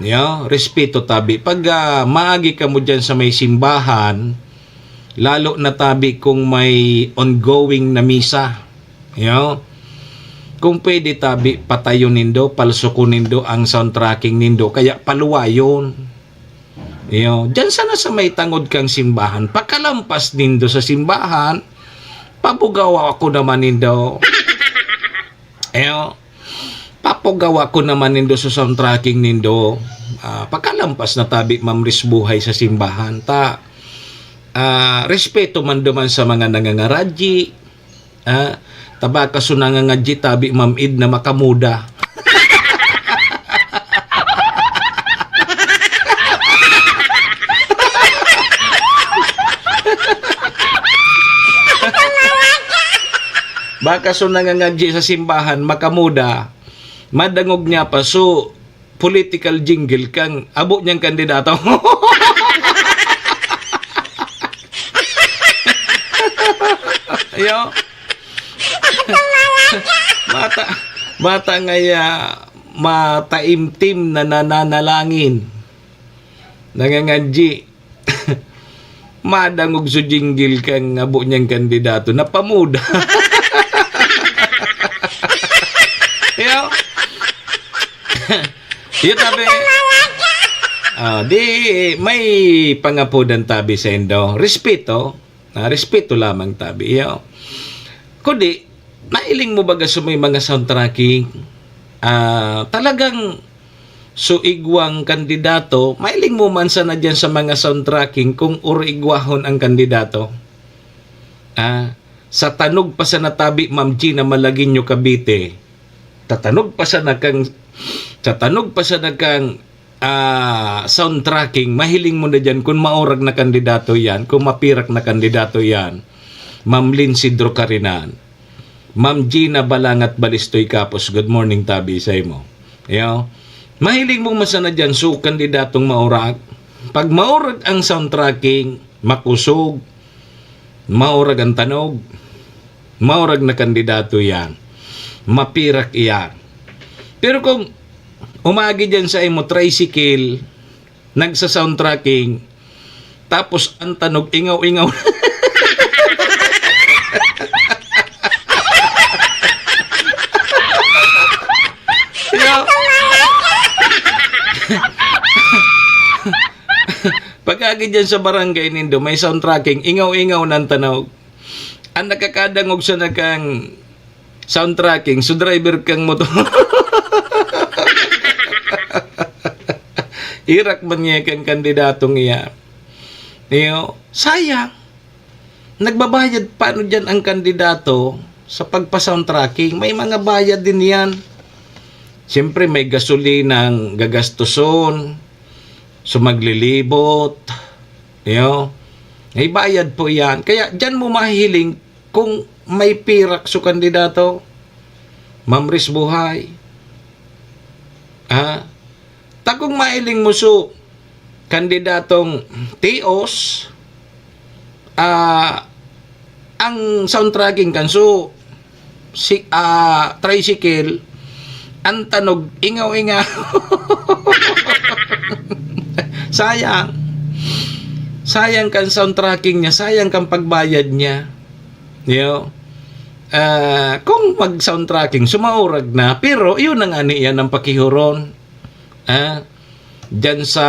Yo, respeto tabi. Pag, ah, maagi kamo diyan sa may simbahan, lalo na tabi kung may ongoing na misa. Yo. Kung pwede tabi, patayon nindo, palsukon nindo ang soundtracking nindo, kaya paluwayon. Iyo, diyan sana sa may tangod kang simbahan. Pakalampas nindo sa simbahan, pabugawa ako naman nindo. Iyo, papugawa ko naman nindo sa soundtracking nindo. Ah, pakalampas na tabi, Ma'am Ris Buhay, sa simbahan. Ta, ah, respeto man duman sa mga nangangaradyi. Ah, tabaka so nangangadyi tabi, Ma'am Ed, na makamuda. Baka so nangangadyi sa simbahan, makamuda, madangog niya pa so political jingle kang abo niyang kandidato. Yo. Bata, bata ngaya mataimtim na nananalangin. Nangangadyi. Madangog so jingle kang abo niyang kandidato. Napamuda. Yo. Yun, tabi. Ah, di, may pangapodan tabi sa indo. Respeto. Ah, respeto lamang tabi. Iyo. Kundi, nailing mo baga sa may mga soundtracking? Ah, talagang so igwang kandidato, mailing mo man sana diyan sa mga soundtracking kung oro igwahon ang kandidato. Ah, sa tanog pa sana tabi, Ma'am Gina Malagueño, Cavite. Tatanog pa sana kang, sa tanog pa sana kang, ah, soundtracking, mahiling mo na diyan kung maurag na kandidato yan, kung mapirak na kandidato yan. Ma'am Lynn Sidro Carinan. Ma'am Gina Balangat Balistoy Capos, good morning, tabi sa imo. Yo. Mahiling mo man sana diyan, so, kandidatong maurag. Pag maurag ang soundtracking, makusog, maurag ang tanog, maurag na kandidato yan. Mapirak iyan. Pero kung umagi diyan sa imo tricycle, nagsa-soundtracking, tapos ang tanog, ingaw-ingaw. Yo. Pag-agi diyan sa barangay nindo, may soundtracking, ingaw-ingaw ng tanog. Ang nakakadangog sa nakang soundtracking, so driver kang motor. Irak man niya kang kandidatong iya. Iyo, sayang. Nagbabayad pa ano diyan ang kandidato sa pagpa-soundtracking? May mga bayad din yan. Siyempre, may gasolinang gagastuson, so maglilibot, iyo. May bayad po yan. Kaya diyan mo mahihiling kung may pirak so kandidato. Ma'am Ris Buhay. Ah, ta kung mahiling mo so kandidatong tios, ah, ang soundtracking kan so si, ah, tricycle, ang tanog, ingaw-ingaw. Sayang. Sayang kan soundtracking niya, sayang kan pagbayad niya. Yo. Ah, kung mag-soundtracking, sumaurag na. Pero yun na nga ni yan ang pakihuron. Ah, diyan sa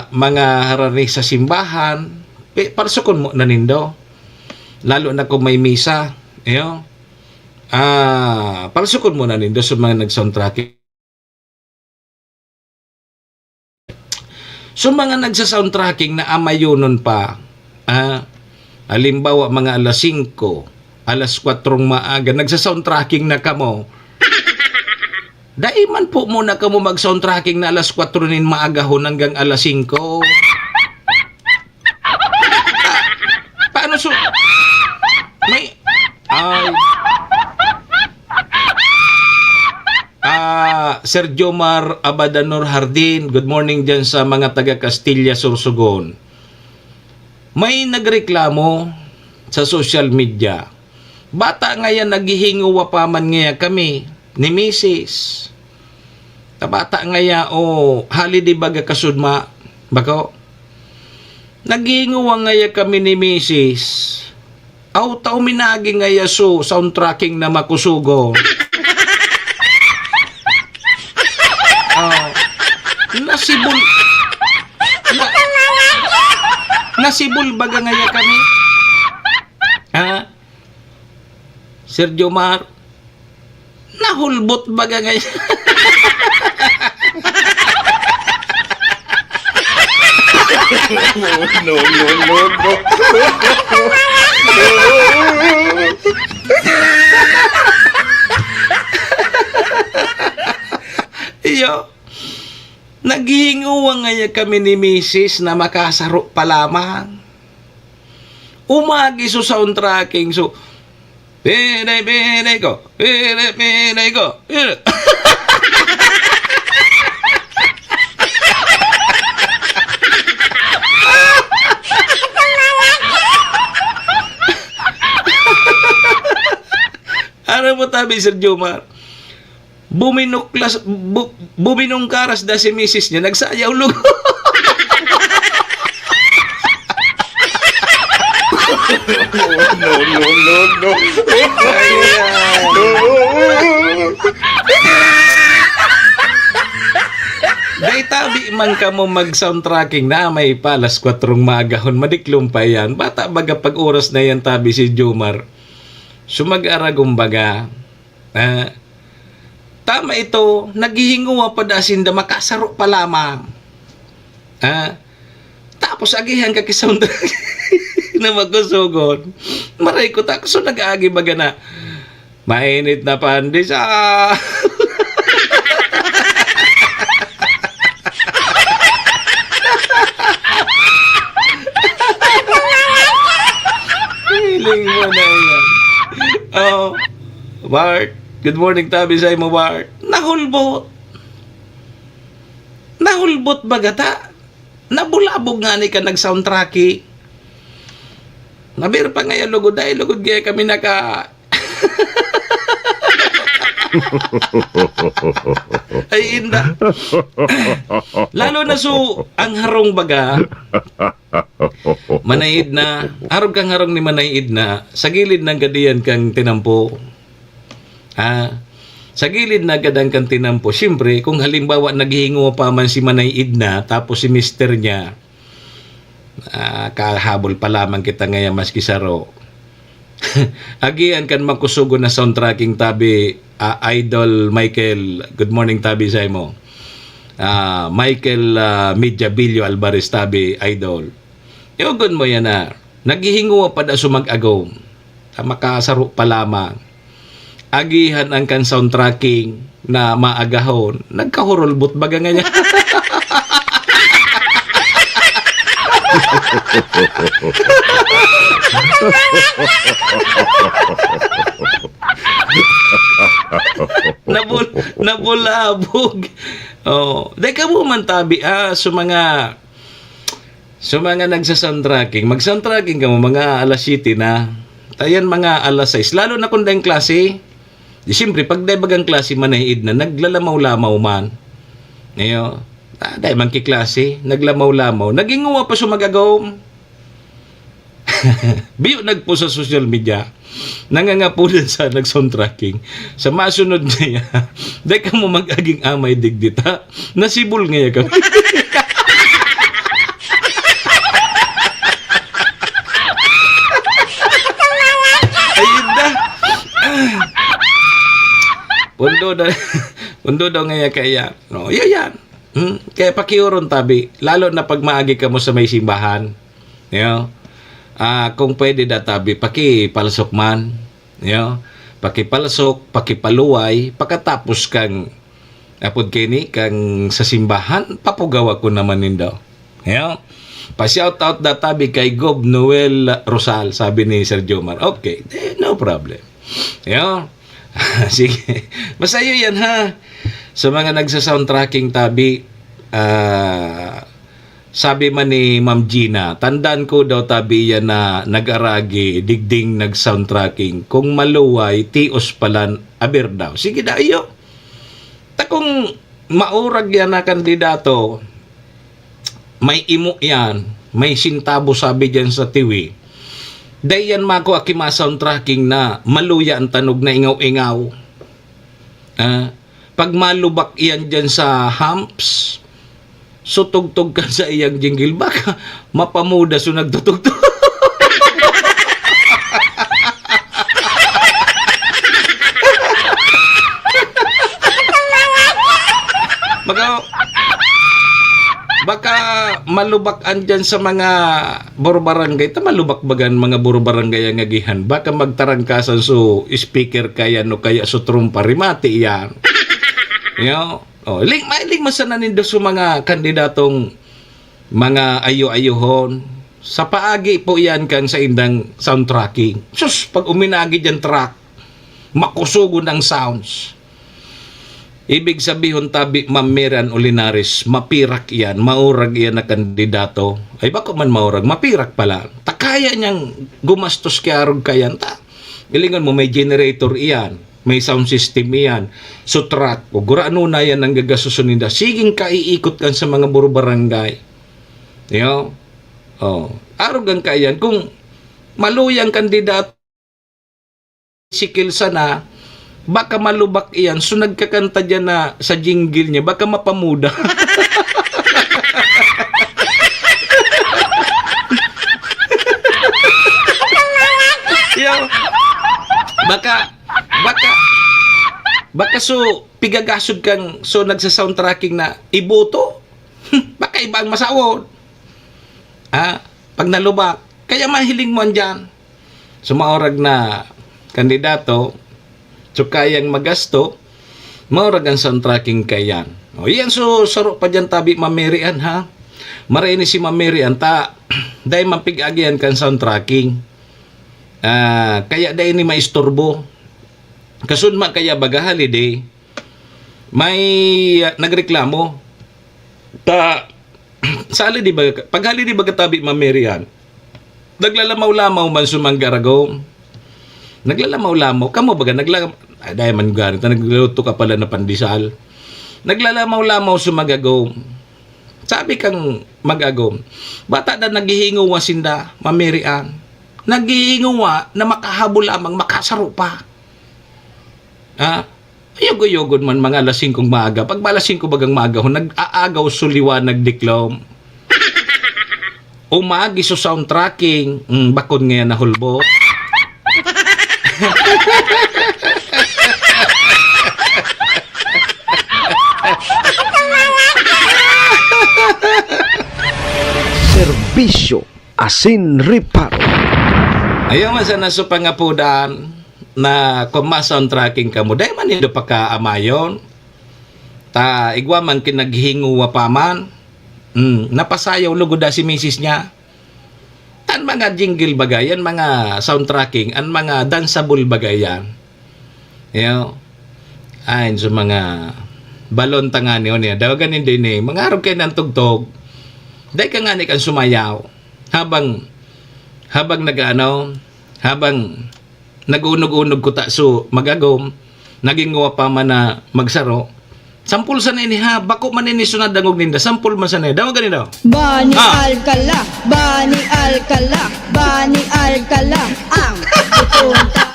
mga harani sa simbahan, pi-, parsukon mo na nindo. Lalo na kung may misa. Yo. Ah, parsukon mo na nindo sa mga nag-soundtracking. So, mga nagsa-soundtracking na amayonon pa, ah, halimbawa, mga alas singko, alas kwatrong maaga, nagsa-soundtracking na kamo. Dai man po muna kamo mag-soundtracking na alas kwatro nin maagahon hanggang alas singko. Paano su-, may, ay. Ah, Sir Jomar Abadanor Hardin, good morning dyan sa mga taga Castilla, Sorsogon. May nagreklamo sa social media. Bata ngayan, naghihingowa pa man ngaya kami ni misis. Ta bata ngaya o holiday baga kasudma, bako? Naghihingowa ngaya kami ni misis. Aw, tao minagi ngaya so soundtracking na makusugo. Oh. Nasibol. Na, nasibol baga ngaya kami? Ha? Sir Jomar? Nahulbot baga ngaya? No, no, no, no. Iyo. Naghihingowa ngaya kami ni misis na makasaro pa lamang. Umagi so soundtracking, so, "Pinay, pinay ko, pinay, pinay ko, pinay." Aram mo tabi, Sir Jomar? Buminuklas, bu-, buminungkaras da si misis niya, nagsayaw lugod. No, no, no, no. Ayan. Dai tabi man kamo mag-soundtracking na may pa alas kwatrong maagahon, madiklom pa yan. Bata baga pag oras na yan, tabi si Jomar. So, mag-aragom baga. Ah, tama ito, naghihingowa pa da sinda, makasaro pa lamang. Ah, tapos agihan ka ki soundtrack na makusugon. Maray ko, ta-, so nag-aagi baga na, "Mainit na pandesal." Feeling mo na yan. Oh, Bart. Good morning, tabi sa imo, Bart. Nahulbot. Nahulbot baga ta. Nabulabog ngani ka nag-soundtracking. Nabir pa ngaya lugod, ay lugod gaya kami naka-, ay, inda. Lalo na so, ang harong baga, Manay Edna, arog kang harong ni Manay Edna, sa gilid ng gadiyan kang tinampo. Ha? Sa gilid na gadan kang tinampo. Siyempre, kung halimbawa, naghihingowa pa man si Manay Edna, tapos si mister niya, ah, kahabol pa lamang kita ngayon, maski saro. Agian kan makusugon na soundtracking tabi, ah, Idol Michael. Good morning, tabi sa imo. Ah, Michael, ah, Mediabillo Alvarez tabi, Idol. Yogon mo yan na. Naghihinguwa pa da sumag-agom. Ta makasaro pa lamang. Agihan ang kan soundtracking na maagahon. Nagkahurulbot baga nga niya. Nabul-, nabulabog. Oh, dai kamo man tabi, ah, sa mga, sa mga nagsa-soundtracking. Mag-soundtracking kamo mga alas siyete na. Tayan mga alas sais. Lalo na kung dayong klase. Di siyempre, pag dai bagang klase, manay-id na, naglalamaw-lamaw man. Ngayon, ah, dai man ki klase, naglalamaw-lamaw. Naghinguwa pa sumag-agom. Biyo nagpo sa social media, nangangapunan sa nag-soundtracking. Sa masunod niya, dai kamo mag-aging amay digdita. Nasibol ngaya kami. Ayun na. Pundo na. Pundo daw ngaya kaya. No, yun yan. Hmm? Kaya pakiuron tabi, lalo na pag maagi kamo sa may simbahan. Yo. Ah, kung pwede da tabi, pakipalsok man. Yo. Pakipalsok, pakipaluway, pakatapos kang Apod kaini kang sa simbahan, papugawa ko naman nindo. Ayan. Pa-shoutout da tabi kay Gob Noel Rosal, sabi ni Sir Jomar. Okay, eh, no problem. Ayan. Sige. Basta yun yan, ha. Sa mga nagsa-soundtracking tabi, ah, sabi man ni Ma'am Gina, tandaan ko daw tabi yan na nag-aragi, digding nag-soundtracking. Kung maluway, tios palan, aber daw. Sige daw, iyo. Ta kung maurag yan na kandidato, may imo yan, may sintabo sabi diyan sa tiwi. Dai yan mako aki ma-soundtracking na maluya an tanog na ingaw-ingaw. Ah, pag malubak iyan diyan sa humps, sutugtog ka sa iyang jingle, baka mapamuda so nagtutugtog. Baka, baka malubak an diyan sa mga buro barangay. Ta malubak bagan mga buro barangay ang agihan. Baka magtarangkasan so speaker kaya no kaya so trumpa. Rimati iyan. Yo. Oh, ling-, mailing masana nindo sa mga kandidatong mga ayo-ayohon. Sa paagi po iyan kan sa indang soundtracking. Sus, pag uminagi diyan track, makusugon ang sounds. Ibig sabihon tabi, Ma'am Mirian Olinares, mapirak iyan, maurag iyan na kandidato. Ay, bako man maurag, mapirak pala. Ta kaya niyang gumastos kay arog kayan ta. Ilingon mo, may generator iyan, may sound system iyan, so truck, o gurano na yan ang gagastoson ninda. Siging kaiikot kan sa mga buro barangay. Yo? Oh, arog ang kaiyan. Kung maluyang kandidato, sikil sana, baka malubak iyan. So, nagkakanta diyan na sa jingle niya, baka mapamuda. Yo, baka, baka, baka so, pigagasod kang, so, nagsa-soundtracking na iboto. Baka iba ang masawod. Ha? Pag nalubak. Kaya mahiling mo andyan. So, maurag na kandidato, so kayang magasto, maurag ang soundtracking kayan. O, iyan so, saro pa dyan tabi, Ma'am Mary Ann, ha? Maray ni si Ma'am Mary Ann, ta, dahil mampig-agihan kan soundtracking. Ah, kaya dahil ni maisturbo. Kasunma kaya baga holiday, may, ah, nagreklamo. Ta, sa holiday baga, pag holiday baga tabi, Ma'am Mary Ann, naglalamaw-lamaw man sumang garagom. Naglalamaw-lamaw. Kamo baga, nagla-, ay, dahil man gari, ta nagluto ka pala na pandesal. Naglalamaw-lamaw sumang gagom. Sabi kang mag-agom, bata na naghihinguwa sinda, Ma'am Mary Ann. Naghihinguwa na makahabol lamang, makasaro pa. Ha? Ayog-ayogon man mga alas singkong maaga. Pag alas singko bagang maaga, ho, nag-aagaw suliwan, nagdiklom. Umagi so soundtracking, mm, bakod ngayon na hulbo. Serbisyo asin reparo. Ayaw man sana so pangapodan na kung ma-soundtracking kamo, dai man nindo pakaamayon. Ta igwa man kinaghinguwa pa man. Hmm, napasayaw lugod na si misis niya. An mga jingle bagay, an mga soundtracking, an mga danceable bagay yan. Yo. Ayon sa mga balon tangani, o niya, dawagan nindo ini, mangarog kayo ng tugtog. Dai ka ngani kan sumayaw. Habang, habang nag-ano, habang nag-unog-unog kuta so mag-agom, naghinguwa pa man na magsaro. Sampol sana ini, ha, bako man ini sunod dangog ninda. Sampol man sana. Dawagan nindo. Bani Ah. Alcala, Bani Alcala, Bani Alcala, ang buton ta-,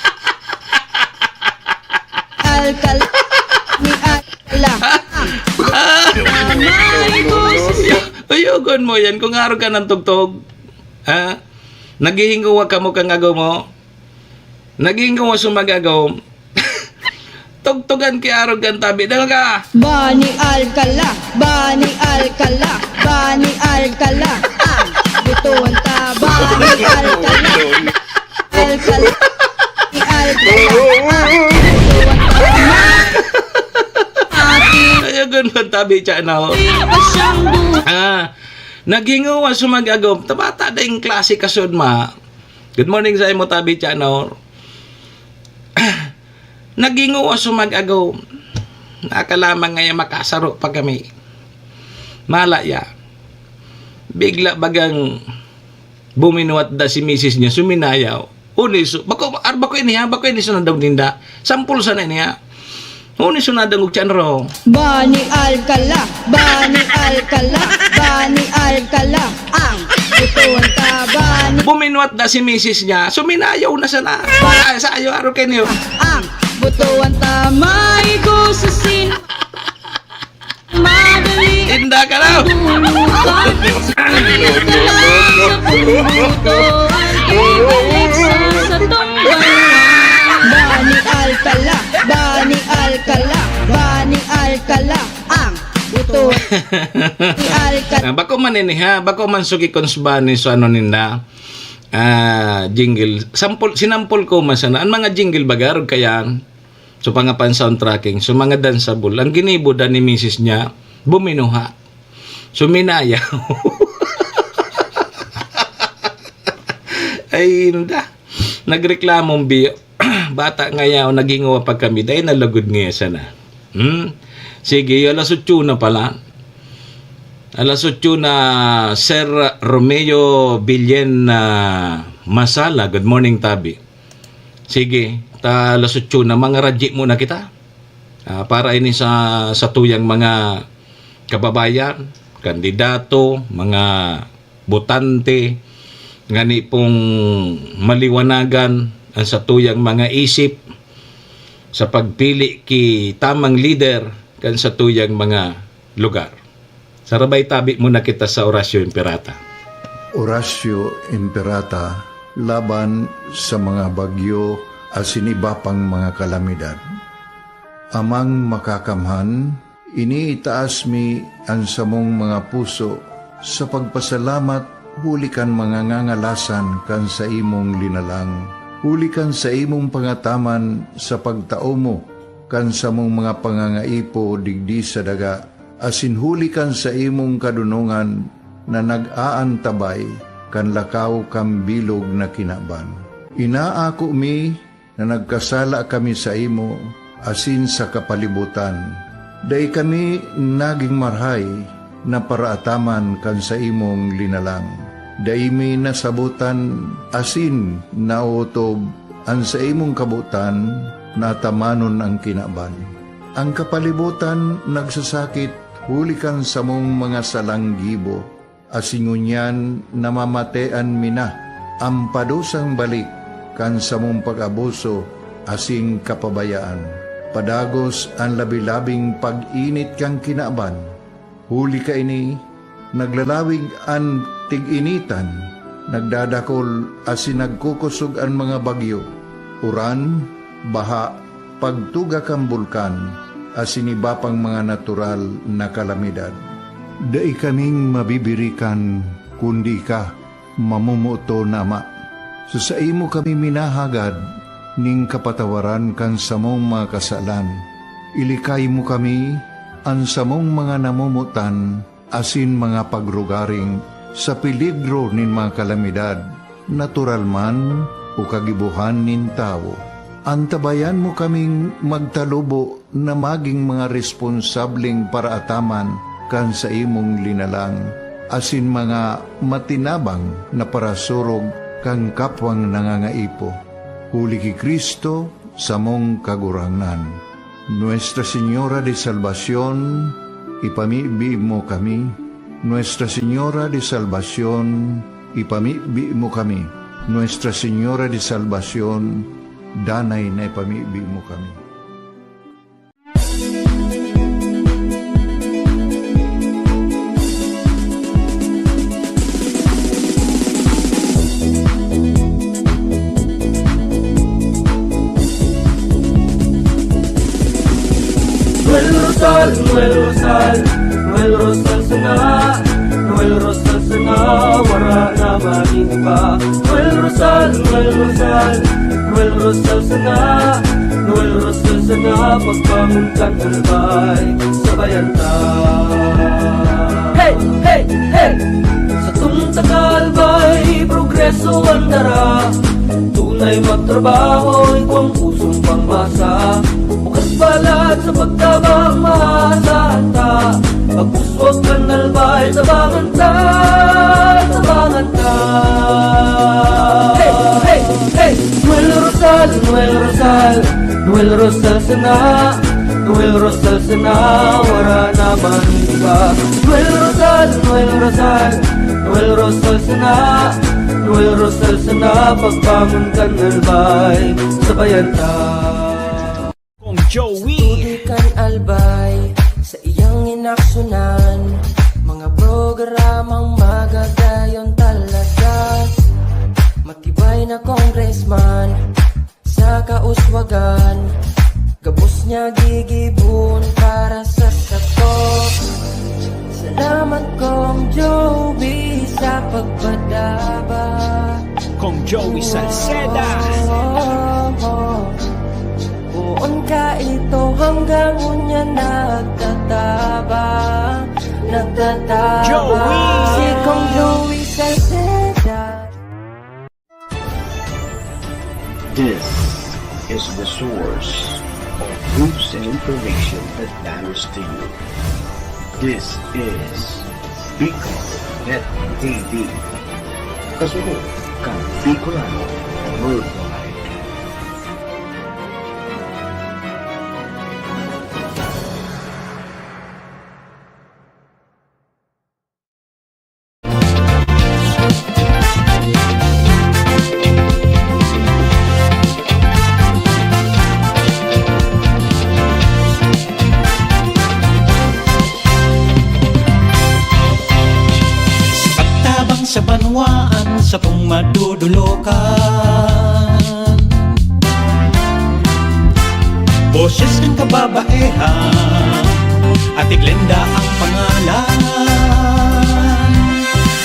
Alcala, ni Alcala, ang Ay, uyogon mo yan kung arog ka ng tugtog. Ha? Naghihinguwa ka mo kang agom mo? Naghihinguwa so mag-agom? Tugtugan ki arog kan tabi. Dama ka! Bani Alcala, Bani Alcala, Bani Alcala, ang buton ta, Bani Alcala. Alcala, Bani Alcala, ang buton ta, Bani. Ati. Ayaw Tabi Chanor. Ah, naghinguwa sumag-agom. Tabata ding klase ka sud ma. Good morning sa imo, Tabi Chanor. Naghinguwa sumag-agom. Nakalamang ngaya makasaro pa kami. Mala ya. Bigla bagang buminuhat da si misis niya, suminayaw. Huni su-, bako, ar-, bako ini ha, bako ini sunadong ninda. Sampol sana ini ha. Huni sunadong og tiyan ro. Bani alkala, bani alkala, bani alkala. Ang butuan ta, bani. Buminuhat da si misis niya, suminayaw na sana. Ay, sa ayo, aro kayo. Ang butuan ta, may gususin. Madali. Inda ka daw. Bani alkala, bani alkala, bani alkala. Ang buto. Bani alkala. Ah, bako man ini ha, bako man sugi kon sbani so ano ninda. Ah, jingle. Sampol, sinampol ko man sana. Ang mga jingle baga, arog kaya, so, pangapan soundtracking, so, mga danceable. Ang ginibo da ni misis niya, buminuha. Suminayaw. Ay, inda. Nagreklamo ang biyo. Bata ngaya, o, naghinguwa pa kami. Dahil nalugod ngaya sana. Hmm? Sige, alas otso na pala. Alas otso na, Sir Romeo Billen, ah, Masala. Good morning, Tabi. Sige, ta alas otso na, mangaradyi muna kita. Ah, para ini sa, sa tuyang mga kababayan, kandidato, mga botante, ngani pong maliwanagan ang sa tuyang mga isip sa pagpili ki tamang lider kan sa tuyang mga lugar. Sarabay tabi muna kita sa Oratio Imperata. Oratio Imperata laban sa mga bagyo asin iba pang mga kalamidad. Amang Makakamhan, iniitaas mi an samong mga puso sa pagpasalamat huli kan mga ngangalasan kan saimong linalang, huli kan saimong pangataman sa pagtao mo kan samong mga pangangaipo digdi sa daga, asin huli kan saimong kadonongan na nag-aantabay kan lakaw kan bilog na kinaban. Inaako mi na nagkasala kami saimo asin sa kapalibotan. Dai kami nagin marahay na paraataman kan saimong linalang. Dai mi nasabotan asin naotob an saimong kabotan na atamanon an kinaban. An kapalibotan nagsasakit huli kan samong mga salang gibo, asin ngunyan namamatean mi na an padusang balik kan samong pag-abuso asin kapabayaan. Padagos an labi-labing pag-init kan kinaban. Huli kaini, naglalawig an tig-initan, nagdadakol asin nagkukosog an mga bagyo, uran, baha, pagtuga kan bulkan, asin iba pang mga natural na kalamidad. Dai kaming mabibirikan kundi ika, mamomoton na Ama. Sa saimo kami minahagad nin kapatawaran kan samong mga kasalan. Ilikay mo kami, an samong mga namomotan, asin mga pagrugaring sa peligro nin mga kalamidad, natural man o kagibohan nin tawo. Antabayan mo kaming magtalubo na magin mga responsableng paraataman kan saimong linalang, asin mga matinabang na parasurog kan kapwang nangangaipo. Huli ki Cristo, samong Kagurangnan. Nuestra Señora de Salvacion, ipamibi mo kami. Nuestra Señora de Salvacion, ipamibi mo kami. Nuestra Señora de Salvacion, danay na ipamibi mo kami. Noel Rosal, Noel Rosal, Noel Rosal sana, Noel Rosal sana, wara na magin iba. Noel Rosal, Noel Rosal, Noel Rosal sana, Noel Rosal sa na pagbangon kan Albay, sabayan ta. Hey! Hey! Hey! Satong taga Albay, progreso an dara. Tunay magtrabaho, igwang pusong pangmasa. Bukas balat sa pagtabang, maasahan ta. Pagpuswag kan Albay, tabangan ta, tabangan ta. Hey! Hey! Hey! Noel Rosal, Noel Rosal, Noel Rosal sana, Noel Rosal sana, wara na man iba. Noel Rosal, Noel Rosal, Noel Rosal sana, Noel Rosal sana, pagbangon kan Albay, sabayan ta. Kong Joey. Tudo kan Albay, sa iyang inaksyonan, mga programang magagayon talaga. Matibay na congressman, sa kauswagan, gabos niya gigibon para sa sato. Salamat, Kong Joey, sa pagpadaba. Kong Joey Salceda. Poon ka ito hanggang unya nagtataba, nagtataba. Joey! Si Kong Joey Salceda. This is the source of news and information that matters to you. This is Bicol Net T V. Kasunod kan Bicolano Worldwide. Sa pagtabang sa banwaan, satong madudulokan. Boses kan kababaehan, Ate Glenda ang pangalan.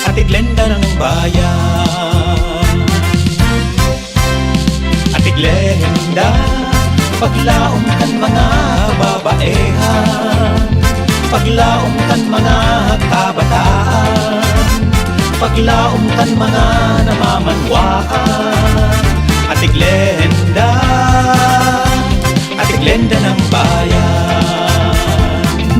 Ate Glenda ng bayan. Ate Glenda, paglaom kan mga babaehan, paglaom kan mga kabataan, paglaom kan mga namamanwaan. Ate Glenda, Ate Glenda ng bayan.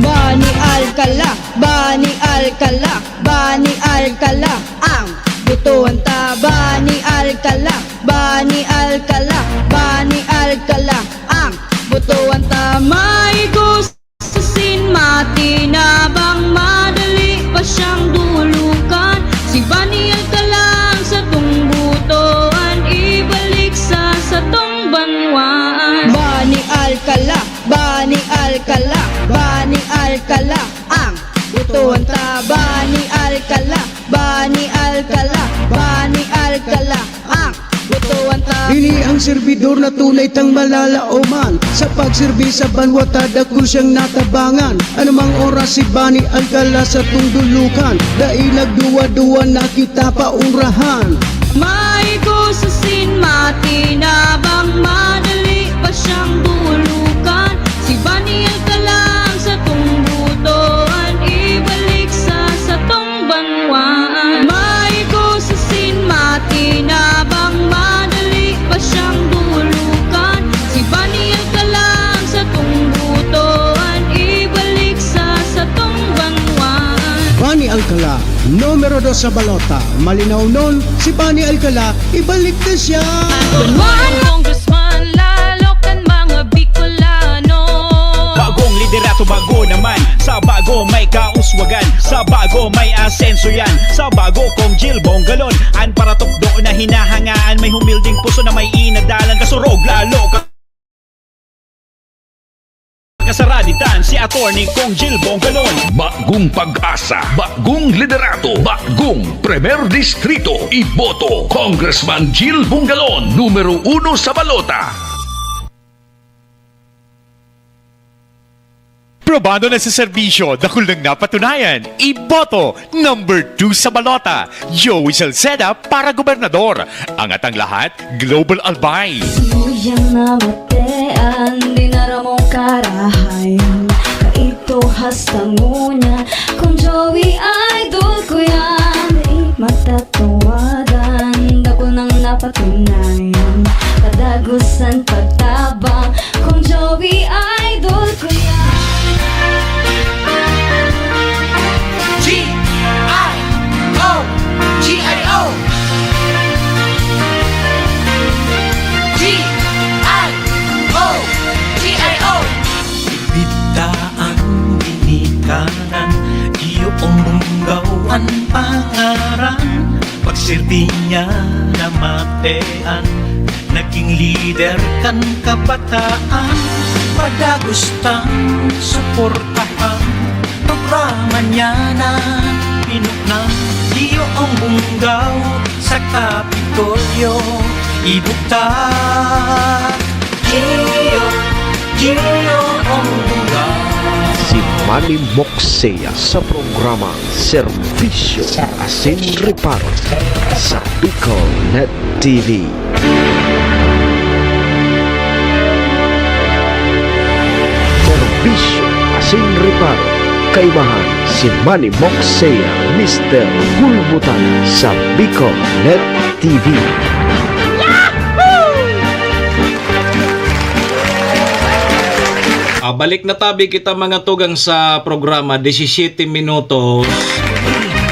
Bani Alcala, Bani Alcala, Bani Alcala ang botohan ta. Bani Alcala, Bani Alcala, Bani Alcala ang botohan ta. Maigo sa sinmati na bang madali pa siyang dulukan. Si Bani Alcala ang satong botohan, ibalik sa satong banwaan. Bani Alcala, Bani Alcala, Bani Alcala ang botohan ta. Bani Alcala, Bani Alcala, Bani Alcala ang botohan ta. Ini ang serbidor na tunay tang malalaoman sa pagserbi sa banwa ta, dakul siyang natabangan. Anumang oras si Bani Alcala satong dulukan, dai nagduwa-duwa na kita paurahan. Maigo sa sinmati na bang madali pa siyang dulukan. Si Bani Alcala ang satong botohan, ibalik sa satong banwaan. Maigo sa sinmati na bang madali pa siyang dulukan. Si Bani Alcala ang satong botohan, ibalik sa satong banwaan. Bani Alcala, numero dos sa balota. Malinaw nun, si Bani Alcala, ibalik na siya. Banwaan Congressman, lalo kan mga Bicolano. Bagong liderato, bago naman. Sa bago may kauswagan, sa bago may asenso yan. Sa bago, Kong Jil Bongalon, an paratukdo na hinahangaan. May humilding puso na may inadalan. Kasurog lalo ka Kasaraditan si Attorney Kong Jil Bongalon. Bagong pag-asa, bagong liderato, bagong Primer Distrito. Iboto, Congressman Jil Bongalon, numero uno sa balota. Probado na sa serbisyo, dakul nang napatunayan. Iboto, number two sa balota, Joey Salceda para gobernador. Angat ang lahat, Global Albay. Suyang namatean, di na Para mong karahayan, kaito hasta ngunyan. Kung Joey idol ko yan, di matatawadan. Dako nang napatunayan, kadagusan pagtabang. Kung Joey idol ko yan. G I O, G I O. G I O, G I O. Bibigtaan, ginikanan, iyo ang bunggaw an pangaran. Pagsirti niya na matean, naging lider kan kabataan. Padagos tang suportahan, programa niya na pinuknang. Iyo ang bunggaw sa Kapitolyo, ibugtak. Gio, Gio ang bunggaw. Si Manny Moksea sa programa Serbisyo Asin Reparo sa BicolNet T V. Serbisyo Asin Reparo, kaibahan si Manny Moksea, Mister Gulbutan sa BicolNet T V. Ah, balik na tabi kita, mga tugang, sa programa. Disisyete minutos.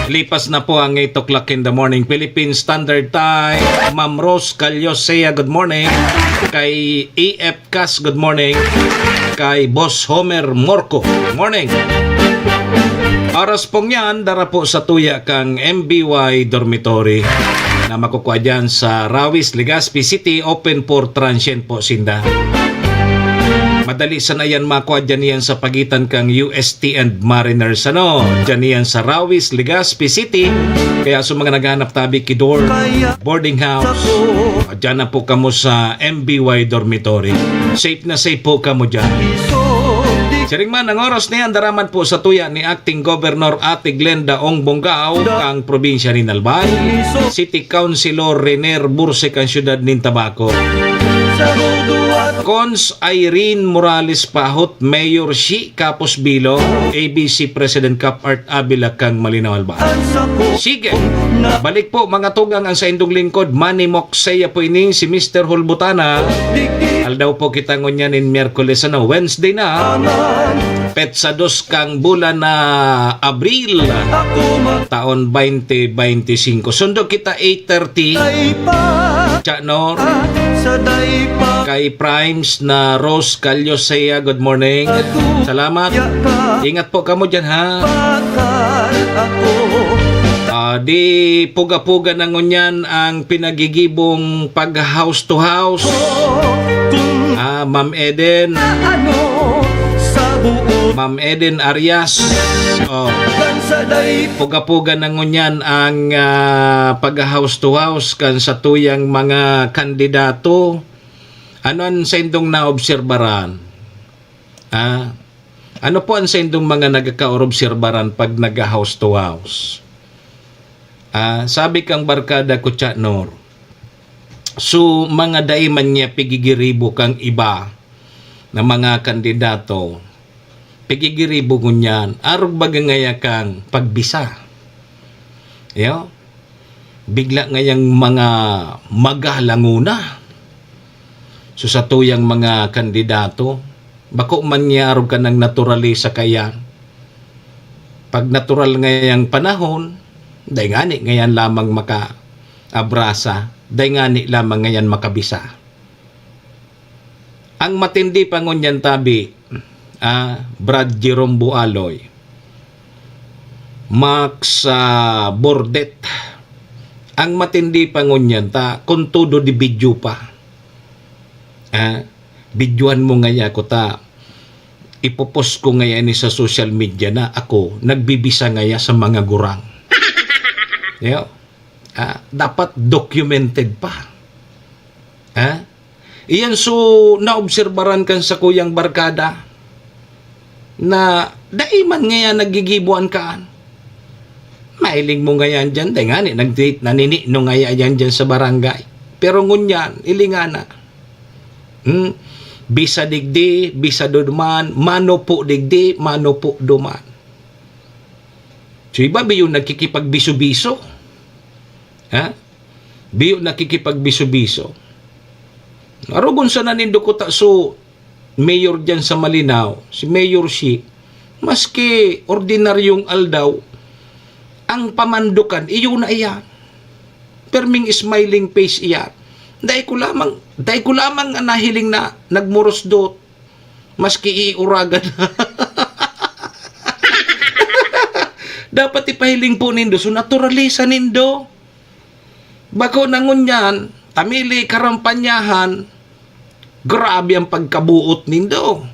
Lipas na po ang eight o'clock in the morning, Philippine Standard Time. Ma'am Rose Caliosea, good morning. Kay E F Cas, good morning. Kay Boss Homer Morco, morning. Oras pong yan, dara po sa tuya kang M B Y Dormitory na makukua dyan sa Rawis, Legazpi City, open for transient po sinda. Madali sana yan makua dyan yan sa pagitan kang U S T and Mariners, ano? Dyan yan sa Rawis, Legazpi City. Kaya sa mga naghahanap tabi ki dorm, boarding house, dyan na po kamo sa M B Y Dormitory. Safe na safe po kamo dyan. Siring man, ang oras na yan, dara man po sa tuya ni Acting Governor Ate Glenda Ong Bongao, kang probinsya nin Albay, City Councilor Renier Bursik, ang siyudad nin Tabaco. Cons Irene Morales Pahot, Mayor Shi Capos Bilo, A B C President Cap Art Avila, kang Malinao, Albay. Sige, balik po, mga tugang, ang saindong lingkod, Manny Moksea po ini, si Mister Hulbutana. Aldaw po kita ngunyan in Miyerkules, ano, Wednesday na. Petsa dos kang bulan na Abril, taon twenty twenty-five. Sundo kita eight thirty. Cha Nor. Kay Primes na Rose Caliosea, good morning. Salamat. Ingat po kamo dyan, ha. Ah, di puga-puga na ngunyan ang pinagigibong pag house to house. Ah, Ma'am Eden. Ma'am Eden Arias. Oh. Puga-puga na ngunyan ang, ah, pag house to house kan satuyang mga kandidato. Ano an saindong naobserbaran? Ah, ano po an saindong mga nagkakaobserbaran pag nag-house to house? Ah, sabi kang barkada ko, Cha Nor, so, mga dai man niya pigigiribo kang iba na mga kandidato, pigigiribo ngunyan, arog baga ngaya kang pagbisa. Yo? Bigla ngayang mga magalanguna. So, sa tuyang mga kandidato, bako man niya arog ka ng naturalesa kaya. Pag natural ngayang panahon, dai ngani ngayan lamang maka-abrasa, dai ngani lamang ngayan makabisa. Ang matindi pa ngunyan tabi, ah, Brad Jerome Bualoy, Max, ah, Bordet, ang matindi pa ngunyan ta, kung todo di video pa. Ah, videohan mo ngaya ako ta, ipopost ko ngaya ni sa social media na ako nagbibisa ngaya sa mga gurang. Yo? Ah, dapat documented pa. Ha? Iyan so naobserbaran kan sakuyang barkada na dai man ngaya naggigibo an kaan. Mahiling mo ngayan diyan, dai ngani nagdi-, naninino ngaya yan diyan sa barangay. Pero ngunyan, ilingana. Hmm? Bisa digdi, bisa duman, manupo digdi, manupo duman. So, iba biyo nagkikipagbiso-biso. Ha? Biyo nakikipagbiso-biso. Arogon sana nindo kuta so mayor diyan sa Malinao, si Mayor Shi, maski ordinaryong aldaw, ang pamandukan, iyo na iyan. Perming smiling face iyan. Dai ko lamang, dai ko lamang nga nahiling na nagmurusdot, maski iuragan. Dapat ipahiling po nindo, so naturalisa nindo. Bako na ngunyan, ta mili karampanyahan, grabe ang pagkabuot nindo.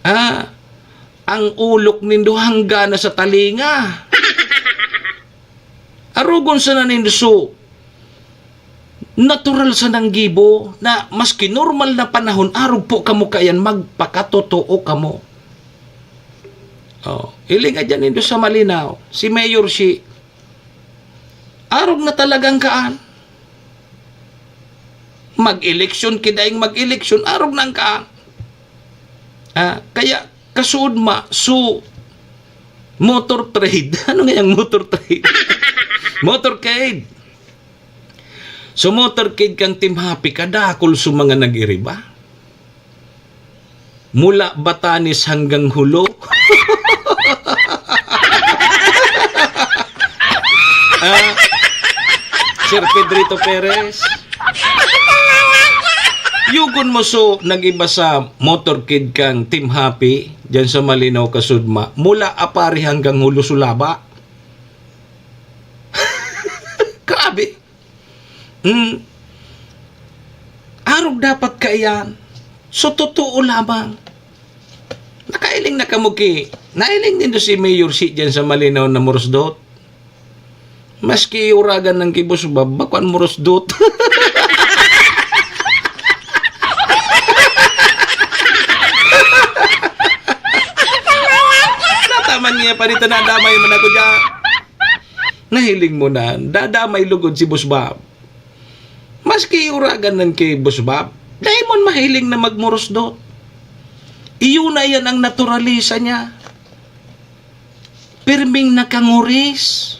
Ah, ang ulok nindo hangga na sa talinga. Arogon sana nindo so natural sanang gibo na maski normal na panahon, arog po kamo kayan, magpakatotoo kamo. Oh, hiling ka dyan nindo sa Malinao, si Mayor Shi, arog na talagang kaan. Mag-eleksyon, kidaing mag-eleksyon, arog na ang kaan. Ah, kaya, kasuod ma, so, motor trade. Ano nga yung motor trade? Motorcade. So, motorcade kang Team Happy, kadakol sa mga nag-iriba. Mula Batanes hanggang Hulo. Ah, Sir Pedrito Perez. Yugon mo so nag-iba sa motorcade kang Team Happy, dyan sa Malinao, Kasudma. Mula Apari hanggang Hulo, Sulaba. Grabe. Hmm. Arog dapat kaiyan. So, totoo lamang. Nakailing na kamo ki, nailing nindo si Mayor Shi dyan sa Malinao na murusdot. Maski uragan ng kibos, babakwan murusdot. Nataman niya pa dito, nadamay man ako dyan. Nahiling mo na, dadamay lugod si Boss Bob. Maski uragan nan ki Boss Bob, dai man mahiling na magmurusdot. Iyo na iyan ang naturalisa niya. Pirming nakanguris.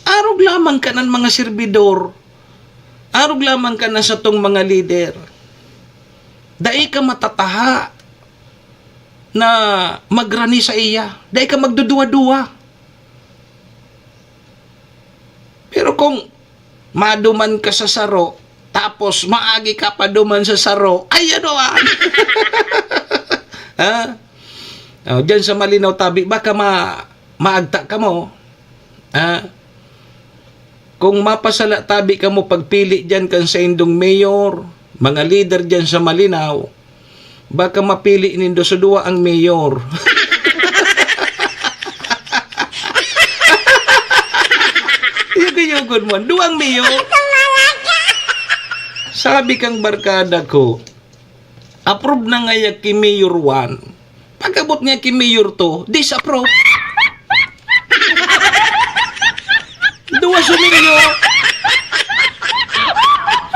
Arog lamang ka nan mga serbidor. Arog lamang ka na satong mga lider. Dai ka matataha na magrani sa iya. Dai ka magduduwa-duwa. Pero kung maduman ka sa saro, tapos maagi ka pa duman sa saro, ay ano ah! Ha? Oh, dyan sa Malinao tabi, baka ma maagta kamo. Ha? Kung mapasala tabi kamo pagpili dyan kan saindong mayor, mga lider dyan sa Malinao, baka mapili nindo sa duwa ang mayor. Yugo-yugon mo, duwang mayor. Sabi kang barkada ko, approve na ngaya ki Mayor one. Pag-abot niya ki Mayor two, disapprove. Duwa suminyo.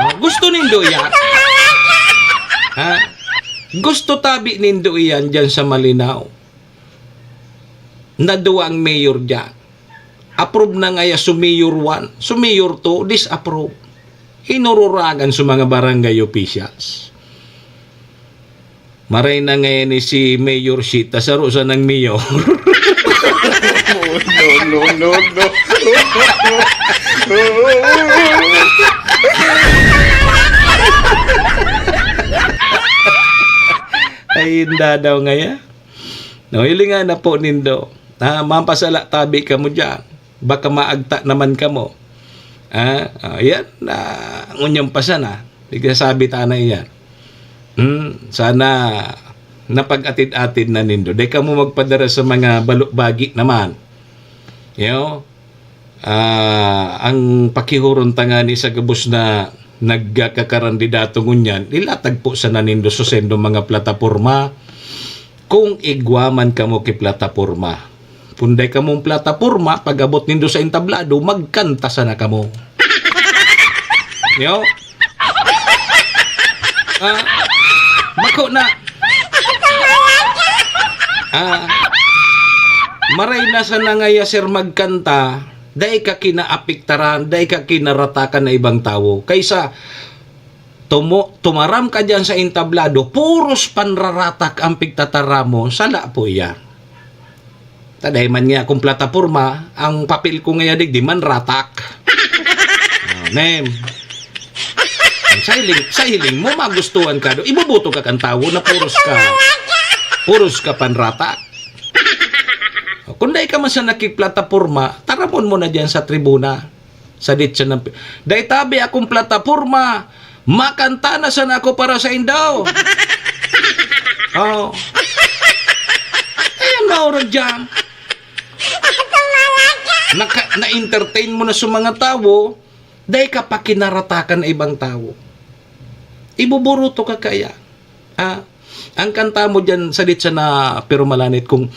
Oh, gusto nindo yan? Ha? Gusto tabi nindo iyan dyan sa Malinao? Na duwa ang mayor dyan. Approve na ngaya su Mayor one, su Mayor two, disapprove. Inururagan su mga barangay officials. Maray na ngayon ni si Mayor Shita, saro sa nang mayor. No, no, no, no. Ay, inda daw ngaya. No, hilingan na po nindo. Ha, mapasala tabi kamo dyan. Baka maagta naman kamo. Ah, ah, yan. Ah, ngunyan pa sana. Nagsasabi ta na iyan. Hmm, sana napag-atid-atid na nindo. Di kamo magpadara sa mga balubagi naman. Yo, ah, ang pakihuron ta ngani sa gabos na nagkakarandidato ngunyan, ilatag po sana nindo sa sendong mga plataporma. Kung igwa man kamo ki plataporma. Kung dai kamong plataporma, pag-abot nindo sa entablado, magkanta sana kamo. Yo? Ah, bako na. Ah, maray na sana ngaya, sir, magkanta, dai ka kinaapektaran, dai ka kinaratakan na ibang tawo. Kaysa tumo-, tumaram ka diyan sa entablado, puros panraratak ang pigtataram mo, sala po iyan. Taday man niya akong plataporma, ang papel ko ngaya digdi man ratak. Oh, nem. Sa hiling, sa hiling mo, magustuhan ka do. Iboboto ka kan tawo na puros ka, puros ka panratak. Kung dai ka man sa nakigplataporma, taramon mo na diyan sa tribuna. Sa ditsa ng pi-, "Dai tabi akong plataporma, makanta na sana ako para sa indo." Oh. Ayan, maurag dyan. Naka-, na-entertain mo na sa mga tawo, dai ka pa kinaratakan na ibang tawo. Ibuburuto ka kaya. Ah, ang kanta mo diyan, sadit sana, pero malanit, kung,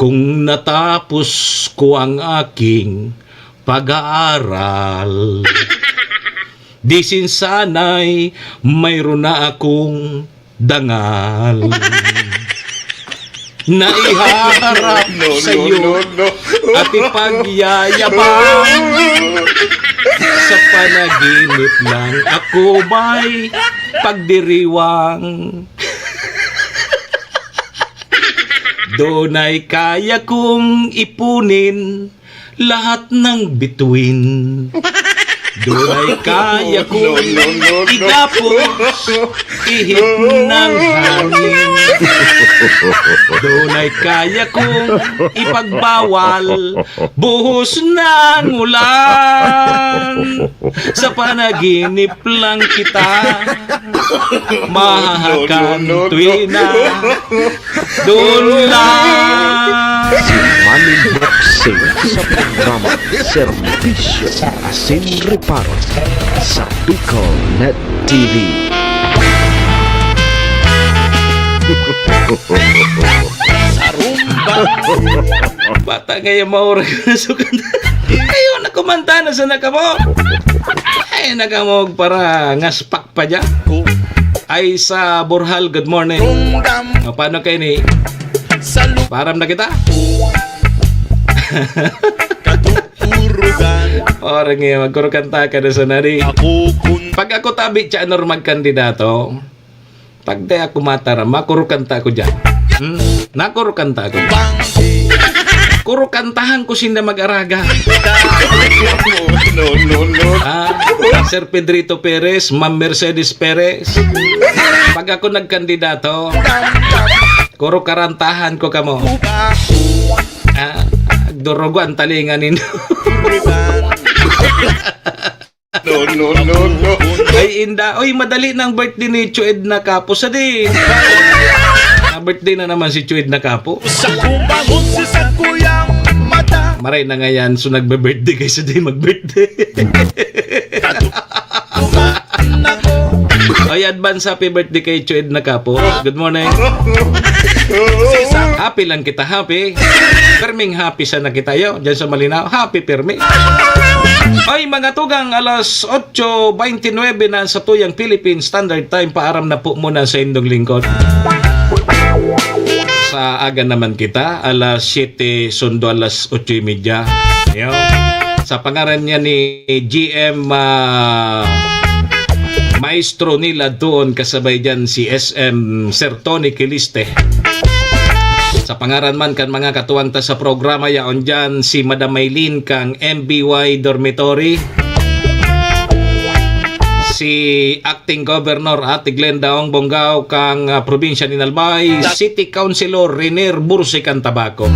"Kung natapos ko ang aking pag-aaral, di sin sana'y mayroon na akong dangal na ihaharap sa'yo at ipagyayabang. Sa panaginip lang ako may pagdiriwang." Dunay kaya kong ipunin lahat ng bituin. Dunay kaya kong igapos ihip ng hangin. Dunay kaya kong ipagbawal buhos ng ulan. Sa panaginip lang kita mahahakan tuwi na. Doon lang. Si Manny Boxing sa programa Serbisyo Asin Reparo sa Bicol Net T V. Sa rumba. Bata ngayon, maurag na sukan. Ayaw na kumanta na sa nakamo. Ay, nakamog para ngaspak pa dyan. Ay, sa Burhal, good morning. Rungdam. O, paano kayo ni? Sa lu- Param na kita? Katurugan. Ora nga, magkurukanta ka na sa nari. Ako kun- Pag ako tabi, siya, ano, magkandidato? Pag di ako mataram, makurukanta ko dyan. Hmm? Nakurukanta ko dyan. Banggi. Kurukantahan ko sinda mag-araga. No, no, no. Ah, Sir Pedrito Perez, Ma'am Mercedes Perez. Pag ako nagkandidato, kurukarantahan ko kamo. Ah, durugo ang talinga nindo. No, no, no, no. Ay, inda. Oy, madali ng birthday ni Chued na Kapo. Sa di. Na birthday na naman si Chued na Kapo. Sa kubangon si sakuyang mata. Maray na ngayon, so nagbe-birthday kayo sa di mag-birthday. Katutukan ako. Oy, advance happy birthday kay Chued na Kapo. Good morning. Happy lang kita, happy. Perming happy sana kita, yo. Diyan sa Malinaw, happy permi. Ay, mga tugang, alas otso beintinuebe na sa tuyang Philippine Standard Time. Paaram na po muna sa indong lingkod. Sa aga naman kita, alas siyete sundo alas otso y media. Yo. Sa pangaran niya ni G M, ah, Maestro Nila doon, kasabay dyan si S M Sir Tony Quiliste. Sa pangaran man kan mga katuwang ta sa programa, yaon dyan si Madam Maylene kang M B Y Dormitory, si Acting Governor Ate Glenda Ong Bonggao kang, ah, probinsya ni Albay, City Councilor Renier Bursi kan Tabaco.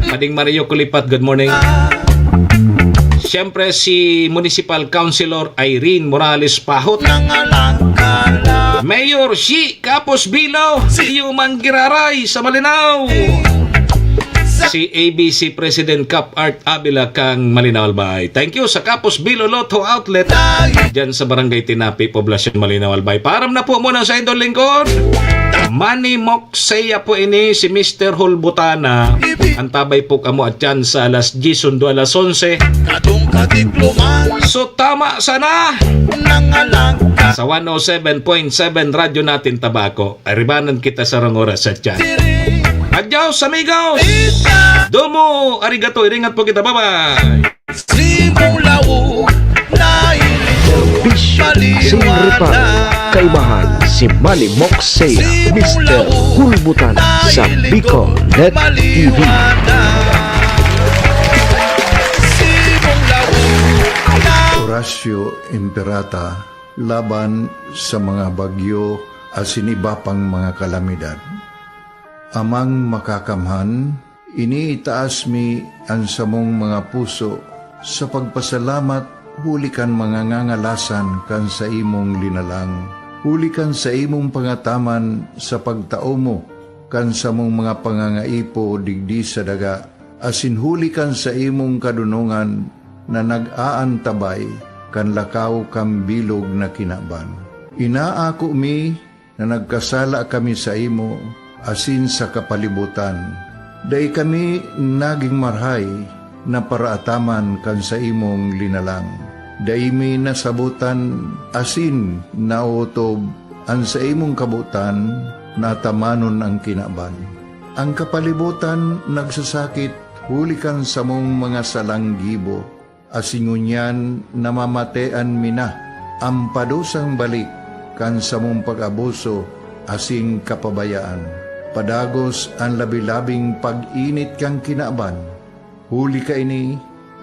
Mading Mario Kulipat, good morning. Siyempre, si Municipal Councilor Irene Morales Pahot. Mayor Shi Kapos Bilo, iyo man giraray sa Malinaw. Si A B C President Cap Art Avila kang Malinaw Albay. Thank you sa Kapos Bilo Lotto Outlet, dyan sa Barangay Tinapi, Poblacion, Malinaw Albay. Paaram na po muna sa idol lingkod. Manny Moxea po ini, si Mister Hulbutana. Antabay po kamo at yan sa alas diyes sundo alas onse. Katong kadiploman. So, tama sana. Nangalangka. Sa one oh seven point seven Radyo Natin Tabaco. Aribanan kita sa rang oras at yan. Adios, amigos! Domo, arigato, iringat po kita. Bye-bye! Simong laog na Serbisyo asin reparo. Kaibahan si Manny Moxea, Mister Hulbutan sa Bicol Net T V. Horacio Imperata laban sa mga bagyo asin iba pang mga kalamidad. Amang Makakamhan, iniitaas mi an samong mga puso sa pagpasalamat huli kan mga ngangalasan kan saimong linalang, huli kan saimong pangataman sa pagtao mo kan samong mga pangangaipo digdi sa daga, asin huli kan saimong kadonongan na nag-aantabay kan lakaw kan bilog na kinaban. Inaako mi na nagkasala kami saimo asin sa kapalibotan. Dai kami nagin marahay na paraataman kan saimong linalang. Dai mi nasabotan asin naotob an saimong kabotan na atamanon an kinaban. An kapalibotan nagsasakit huli kan samong mga salang gibo. Asin ngunyan namamatean mi na an padusang balik kan samong pag-abuso asin kapabayaan. Padagos an labi-labing pag-init kan kinaban, huli kaini,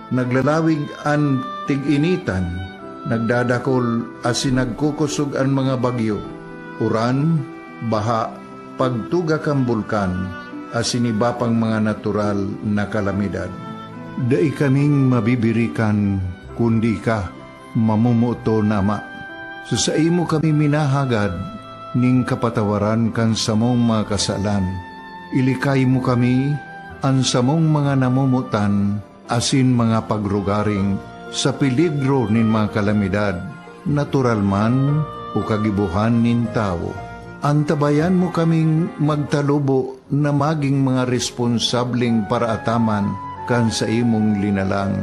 naglalawig an tig-initan, nagdadakol asin nagkukosog an mga bagyo, uran, baha, pagtuga kan bulkan, asin iba pang mga natural na kalamidad. Dai kaming mabibirikan, kundi ika, mamomoton na Ama. Sa saimo kami minahagad nin kapatawaran kan samong mga kasalan. Ilikay mo kami, an samong mga namomotan, asin mga pagrugaring sa peligro nin mga kalamidad, natural man o kagibohan nin tawo. Antabayan mo kaming magtalubo na magin mga responsableng paraataman kan saimong linalang,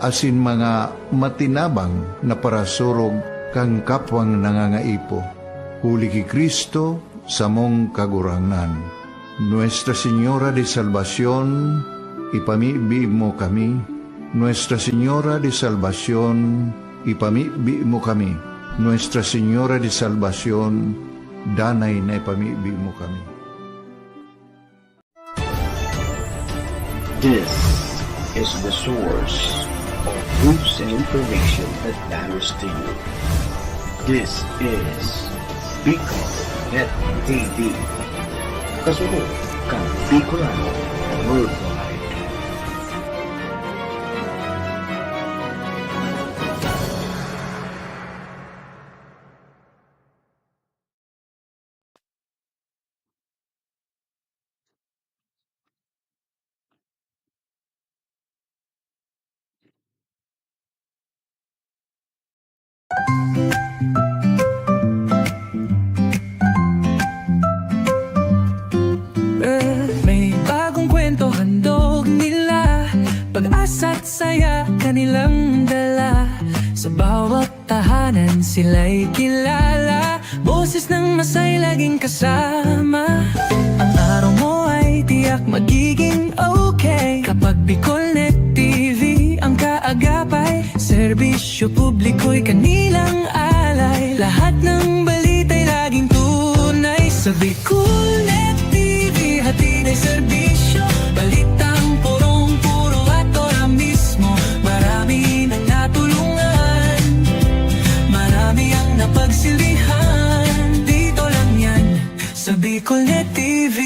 asin mga matinabang na parasurog kan kapwang nangangaipo. Huli ki Cristo, samong Kagurangnan. Nuestra Señora de Salvacion, ipamibi mo kami. Nuestra Señora de Salvacion, ipamibi mo kami. Nuestra Señora de Salvacion, danay na ipamibi mo kami. This is the source of news and information that matters to you. This is Bicol Net T V. Kasunod kan Bicolano Worldwide. Eh, may bagong kwento handog nila, pag-asa't saya kanilang dala. Sa bawat tahanan sila'y kilala, boses ng masay laging kasama. Ang araw mo ay tiyak magiging okay kapag Bicol Net T V ang kaagapay. Serbisyo publiko'y kanilang alay, lahat ng balita'y laging tunay. Sa Bicol Net T V, hatid ay serbisyo, balitang purong-puro at ora mismo. Marami nang natulungan, marami ang napagsilbihan. Dito lang yan, sa Bicol Net T V.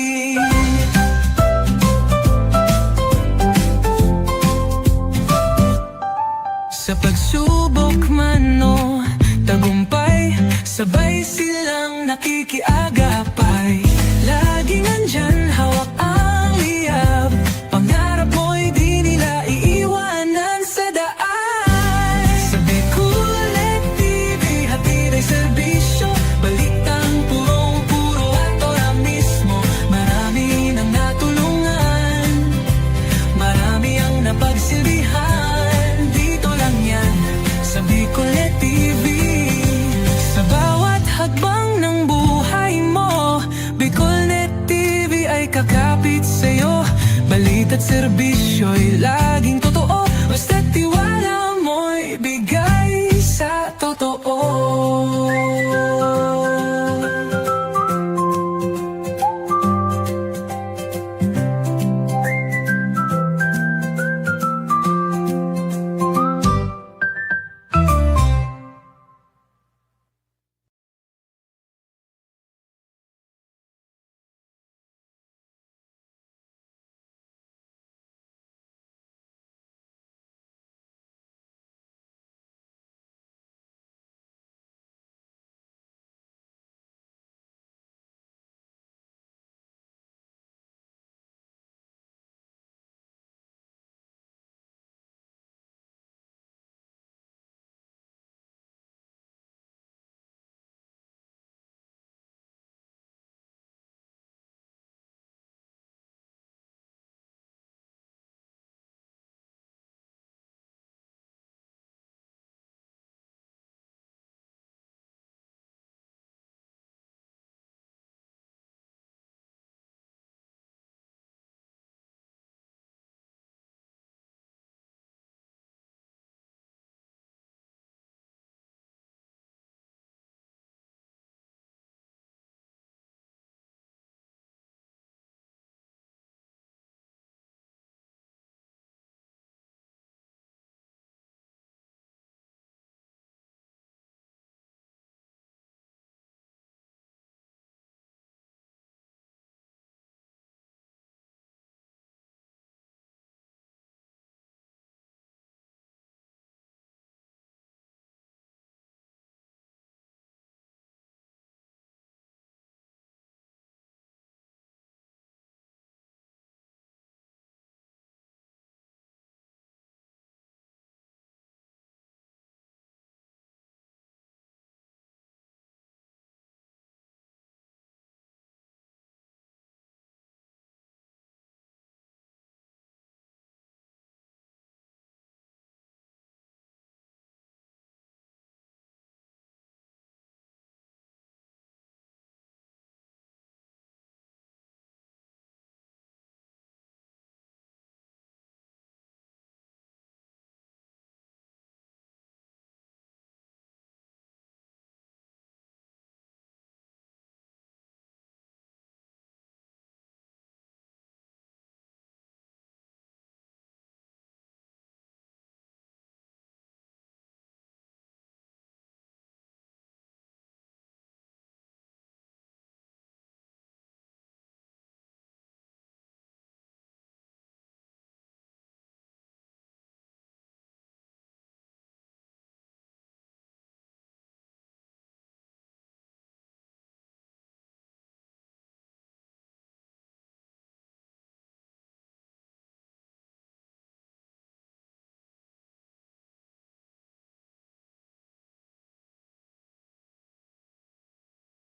Sa pagsubok man o tagumpay, sabay silang nakikiagapay. Laging nandyan, hawak ang liyab. Pangarap mo'y di nila iiwanan sa daan. Sa Bicol Net T V, hatid ay serbisyo, balitang purong-puro at ora Serbisyo'y laging